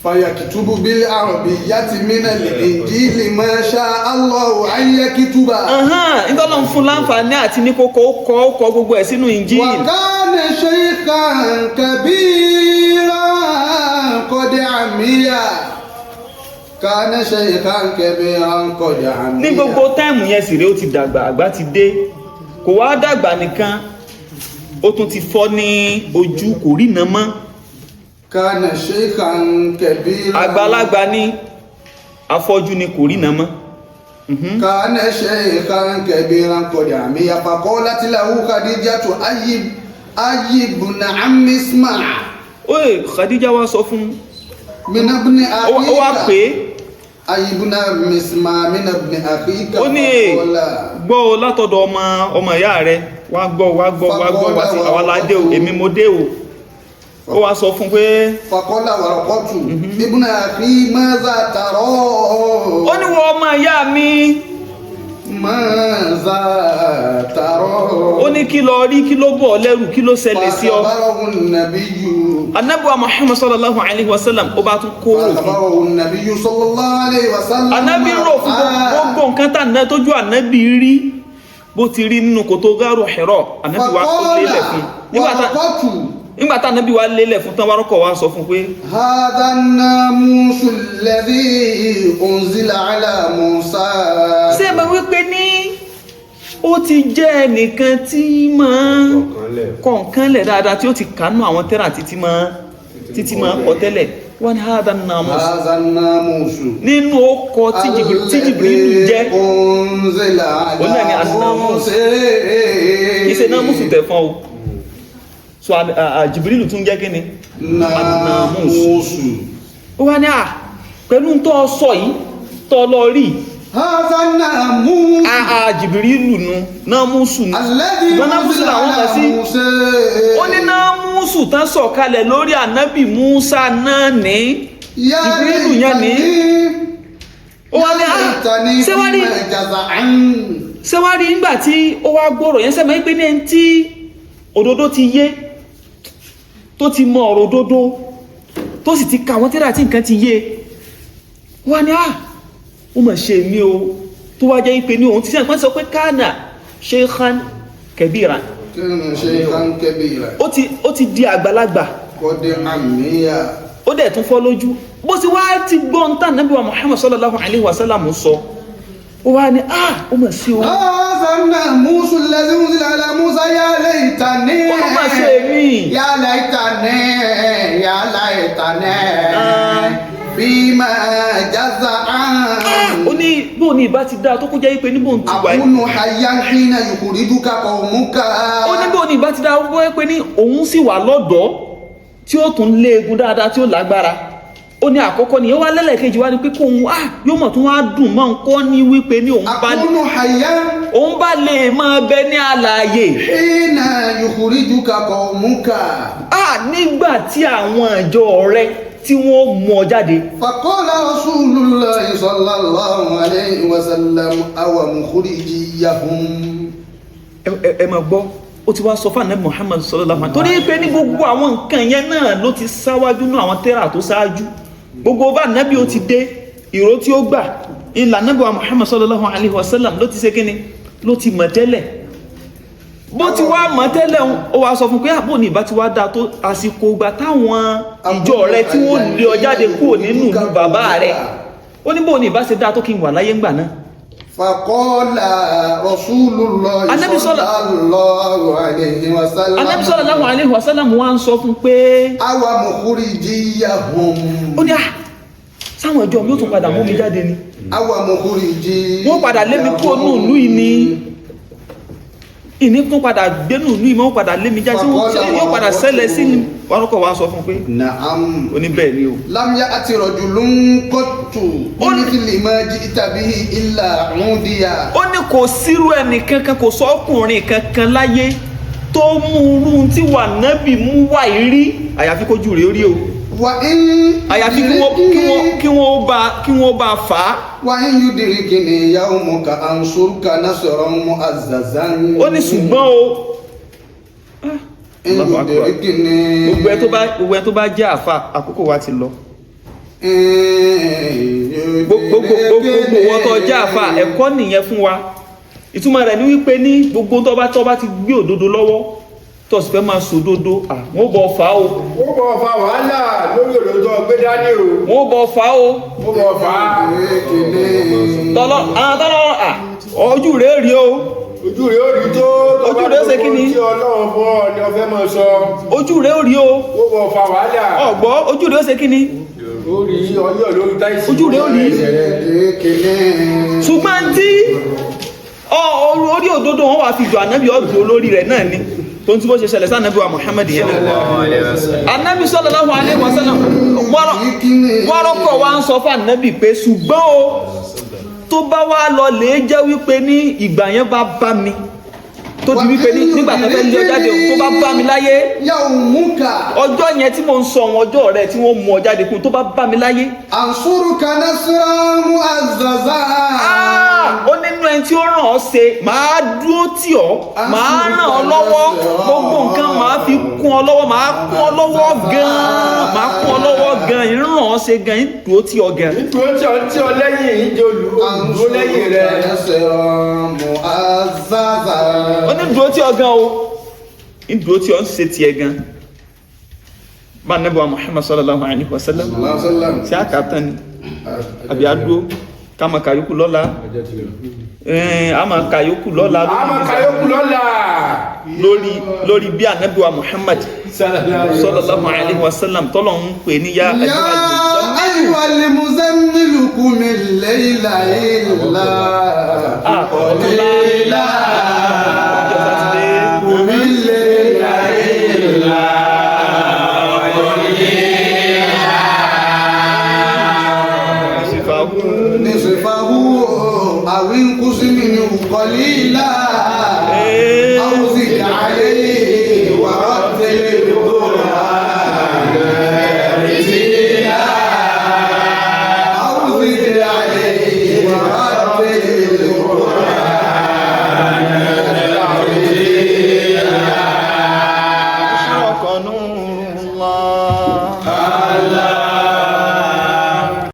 فيكتب بالعربية من الإنجيل ما شاء الله أن يكتب. Nítorí ń fún láǹfààní àti ní kókó, ó kọ gbogbo ẹ̀ sínú Injil. وكان شيخا كبيرا قد عمي، كان شيخا كبيرا قد عمي. Ní gbogbo time yẹn sì rèé, ó ti dàgbà, àgbà ti dé. Kò wá dàgbà nìkan, ó tún ti fọ́ ní ojú, kò rí iná mọ́. كان شيخا كبيرا. Àgbàlagbà ní, afọ́jú ni, kò rí iná mọ́. كان شيخا كبيرا قد عمي، فقالت له خديجة أي ابن عم اسمع. Oye, Khadija wá sọ fún من ابن ó wá أخيك. pé أي ابن عم اسمع من ابن أخيك. Ó ní فقال gbọ́ o látọ̀dọ̀ ọmọ ìyá rẹ, wá gbọ́, wá gbọ́, wá gbọ́, wá sí àwa la dé o, èmi mo dé o. Ó wá sọ fún pé فقال ورقة ابن أخي ماذا ترى؟ Ó ní wọ ọmọ ìyá mi. ماذا ترى؟ Ó ní kí lọ rí, kí ló bọ̀ lẹ́rù, kí ló ṣẹlẹ̀ sí ọ? فأخبره النبي. Anábùwà Muhammad صلى الله عليه وسلم, ó bá tún kó rò fún. فأخبره النبي صلى الله عليه وسلم. Anábì rò fún gbogbo nǹkan tá àná tójú ànábì rí, bó ti rí nínú kòtò gáàrò Hira. Ànábì wa ó lélẹ̀ fún ورقة nígbà tá ànábì wa lélẹ̀ fún tán, wárọ́kọ̀ wa sọ fún pé هذا الناموس الذي أنزل على موسى. Ṣé ẹ mọ̀ wípé ní Ó ti jẹ́ ẹnìkan tí máa kọ̀ọ̀kan lẹ̀ dáadáa, tí ó ti kánú àwọn tẹ́rà títí máa kọ tẹ́lẹ̀. Wọ́n ní hadha namus. هذا الناموس. Nínú ọkọ̀ tí Jibrilu jẹ́, أنزل òun náà ni على an-namus. موسى. Kìí ṣe námúsù tẹ̀fọ́n o. So Jibrilu tún jẹ́ kíni? An-namus. ناموس. Ó wá ní à pẹ̀lú tó sọ yìí tó lọ rí, هذا الناموس àà Jibrilu nu námúsù nu. الذي Ṣùgbọ́n námúsù أنزل làwọn kà على sí. موسى. Ó ní námúsù tán sọ̀kalẹ̀ lórí ànábì Musa náà ní يا Jibrilu yẹn ní. ليتني Ó wá ní يا à ليتني ṣé wá rí فيما جزعا. Ṣé wá rí nígbà tí ó wá gbọ́rọ̀ yẹn, sẹ́mi pé ní ẹni tí òdodo ti yé, tó ti mọ ọ̀rọ̀ òdodo, tó sì ti ka àwọn tírà tí nǹkan ti yé, wá ní à ó mà ṣe mí o, tó wá jẹ́ pé ní òun ti sẹ́yìn pọ́n sọ pé kánà sheikhan kabira. كان شيخا كبيرا. Ó ti di àgbàlagbà. قد عمي. Ó dẹ̀ tún fọ́ lójú. Bó ti wá ti gbọ́ ń tàn nábì wa Muhammad sallallahu alaihi wasallam sọ, ó wá ní à ó mà ṣe o. هذا الناموس الذي أنزل على موسى، يا ليتني Ó mà ṣe mí. يا ليتني يا ليتني آه. فيما جزعا. Ó ní bóun ní ìbá ti dáa tó kó jẹ́ pé ní bóun ti wà yìí. أكون حيا حين يخرجك قومك. Ó ní bóun ní ìbá ti dáa ó jẹ́ pé ní òun sì wà lọ́dọ̀ọ́ tí ó tún léegun dáadáa, tí ó lágbára. Ó ní àkọ́kọ́ ni ó wá lẹ́lẹ̀kejì wá ní pé kóun ah yóò mọ̀ tún wá dùn mọ́ nǹkan ní wípé ní òun bá أكون حيا òun bá lè máa bẹ ní alààyè حين يخرجك قومك. Ah, nígbà tí àwọn ìjọ rẹ tí wọ́n mú ọ jáde. فقال رسول الله صلى الله عليه وسلم: أو مخرجيهم؟ Ẹ máa gbọ́, ó ti wá sọ fún ànábì Muhammad sallallahu alaihi wasallam, torí pé ní gbogbo àwọn nǹkan yẹn náà ló ti sáwájú náà, àwọn tẹ́rà tó sáájú gbogbo bá ànábì ó ti dé, ìró tí ó gbà ìlà ànábì wa Muhammad sallallahu alaihi wasallam ló ti ṣe kíni, ló ti mọ̀ tẹ́lẹ̀. Bó ti wá mọ̀ tẹ́lẹ̀ ń, ó wá sọ fún pé àbò ní ìbá ti wá dáa tó àsìkò ìgbà táwọn ìjọ rẹ tí wọ́n lé ọ jáde kúrò nínú ìlú bàbá rẹ. Ó ní bó ní ìbá ṣe dáa tó kí n wà láyé ńgbà náà. فقال رسول الله Ànábì صلى الله عليه وسلم: Ànábì sallallahu alaihi wasallam wá ń sọ fún pé: أو مخرجيهم؟ Ó ní à sáwọn ìjọ mi ó tún padà mú mi jáde ni? أو مخرجيهم؟ Wọ́n padà lé mi kúrò ní ìlú yìí ni, ìní tún padà gbénú ìlú yìí mọ́, wọ́n padà lé mi jáde, tí yóò padà ṣẹlẹ̀ sí ni? Wọ́n kọ̀ wá sọ fún pé: نعم. Ó ní bẹ́ẹ̀ ni o. لم يأت رجل قط بمثل ما جئت به إلا عودي. Ó ní kò sírú ẹnì kankan, kò sọ ọkùnrin kankan láyé tó mú irú tí wà nábì mú wà yìí rí, àyàfi kójú rẹ̀ ó rí o. وإن Àyàfi kí wọ́n bá fà á. وإن يدركني يومك أنصرك نصرا معززا. Ó ní ṣùgbọ́n o, إن Allahu Akbar. يدركني Gbogbo ẹ tó bá jẹ́ àfa, àkókò wa ti lọ. إن Gbogbo gbogbo wọn tó jẹ́ àfa, ẹ̀kọ́ nìyẹn fún wa. Ìtumọ̀ rẹ̀ ni wípé ní gbogbo tó bá ti gbé òdodo lọ́wọ́, tó sì fẹ́ máa sòdodo, wọ́n bọ̀ fà á o. Ó bọ̀ fa wàhálà lórí òdodo gbé dání o. Wọ́n bọ̀ fà á o. Ó bọ̀ fà á. يدركني Tọ́lọ́ àwọn tọ́lọ́ ojú rẹ̀ rí o. Ojú rẹ̀ ó rí tó. Ojú rẹ̀ ó ṣe kí ni? Tí Ọlọ́run fún ọ ni ọ fẹ́ máa sọ. Ojú rẹ̀ ó rí o. Ó bọ̀ fa wàhálà. Ọ̀gbọ́, ojú rẹ̀ ó ṣe kí ni? Ó rí ọyọ́ lórí táìsì. Ojú rẹ̀ ó rí. يدركني Ṣùgbọ́n tí orí òdodo wọn wà fi jọ ànábì ọdún olórí rẹ̀ náà ni, tó ń tí bó ṣe ṣẹlẹ̀ sí ànábì wa Muhammad yẹn náà. Ànábì sallallahu alaihi wasallam wọ́rọ́kọ̀ wá ń sọ fún ànábì pé ṣùgbọ́n o, tó bá wá lọ lè jẹ́ wípé ní ìgbà yẹn bá bá mi, tó di wípé ní nígbà tó fẹ́ lé ọ jáde, tó bá bá mi láyé, يومك ọjọ́ yẹn tí mò ń sọ àwọn ọjọ́ rẹ tí wọ́n mú ọ jáde kún, tó bá bá mi láyé, أنصرك نصرا معززا. Ah, ó nínú ẹni tí ó ràn ọ́ ṣe, màá dúró tì ọ́, màá ràn ọ́ lọ́wọ́, gbogbo nǹkan màá fi kún ọ lọ́wọ́, màá kún ọ lọ́wọ́ gan-an, màá kún ọ lọ́wọ́ gan-an, ìràn ọ́ ṣe gan-an, ìdúró tì ọ́ gan. Nítorí tí ọ ń tí ọ lẹ́yìn ìjọ olùdó lẹ́yìn rẹ. نصرا معززا. Ó ní dúró tì ọ́ gan o, ìdúró tì ọ́ ń ṣe tiẹ̀ gan. Bá a nẹ́bọ̀ Muhammad sallallahu alayhi wa sallam الله وسلم. ṣé àkàtàn ni àbí àdúró? Ká máa kàyókù lọ́la. A máa kàyókù lọ́la. A máa kàyókù lọ́la. Lórí bí ànábì wa Muhammad sallallahu alaihi wasallam tọ́lọ̀ ń pè ní yá أيها المزمل قم الليل إلا قليلا قم الليل إلا نصفه أو انقص منه قليلا أو زد عليه ورتل القرآن ترتيلا أو زد عليه ورتل القرآن ترتيلا أشرق نور الله.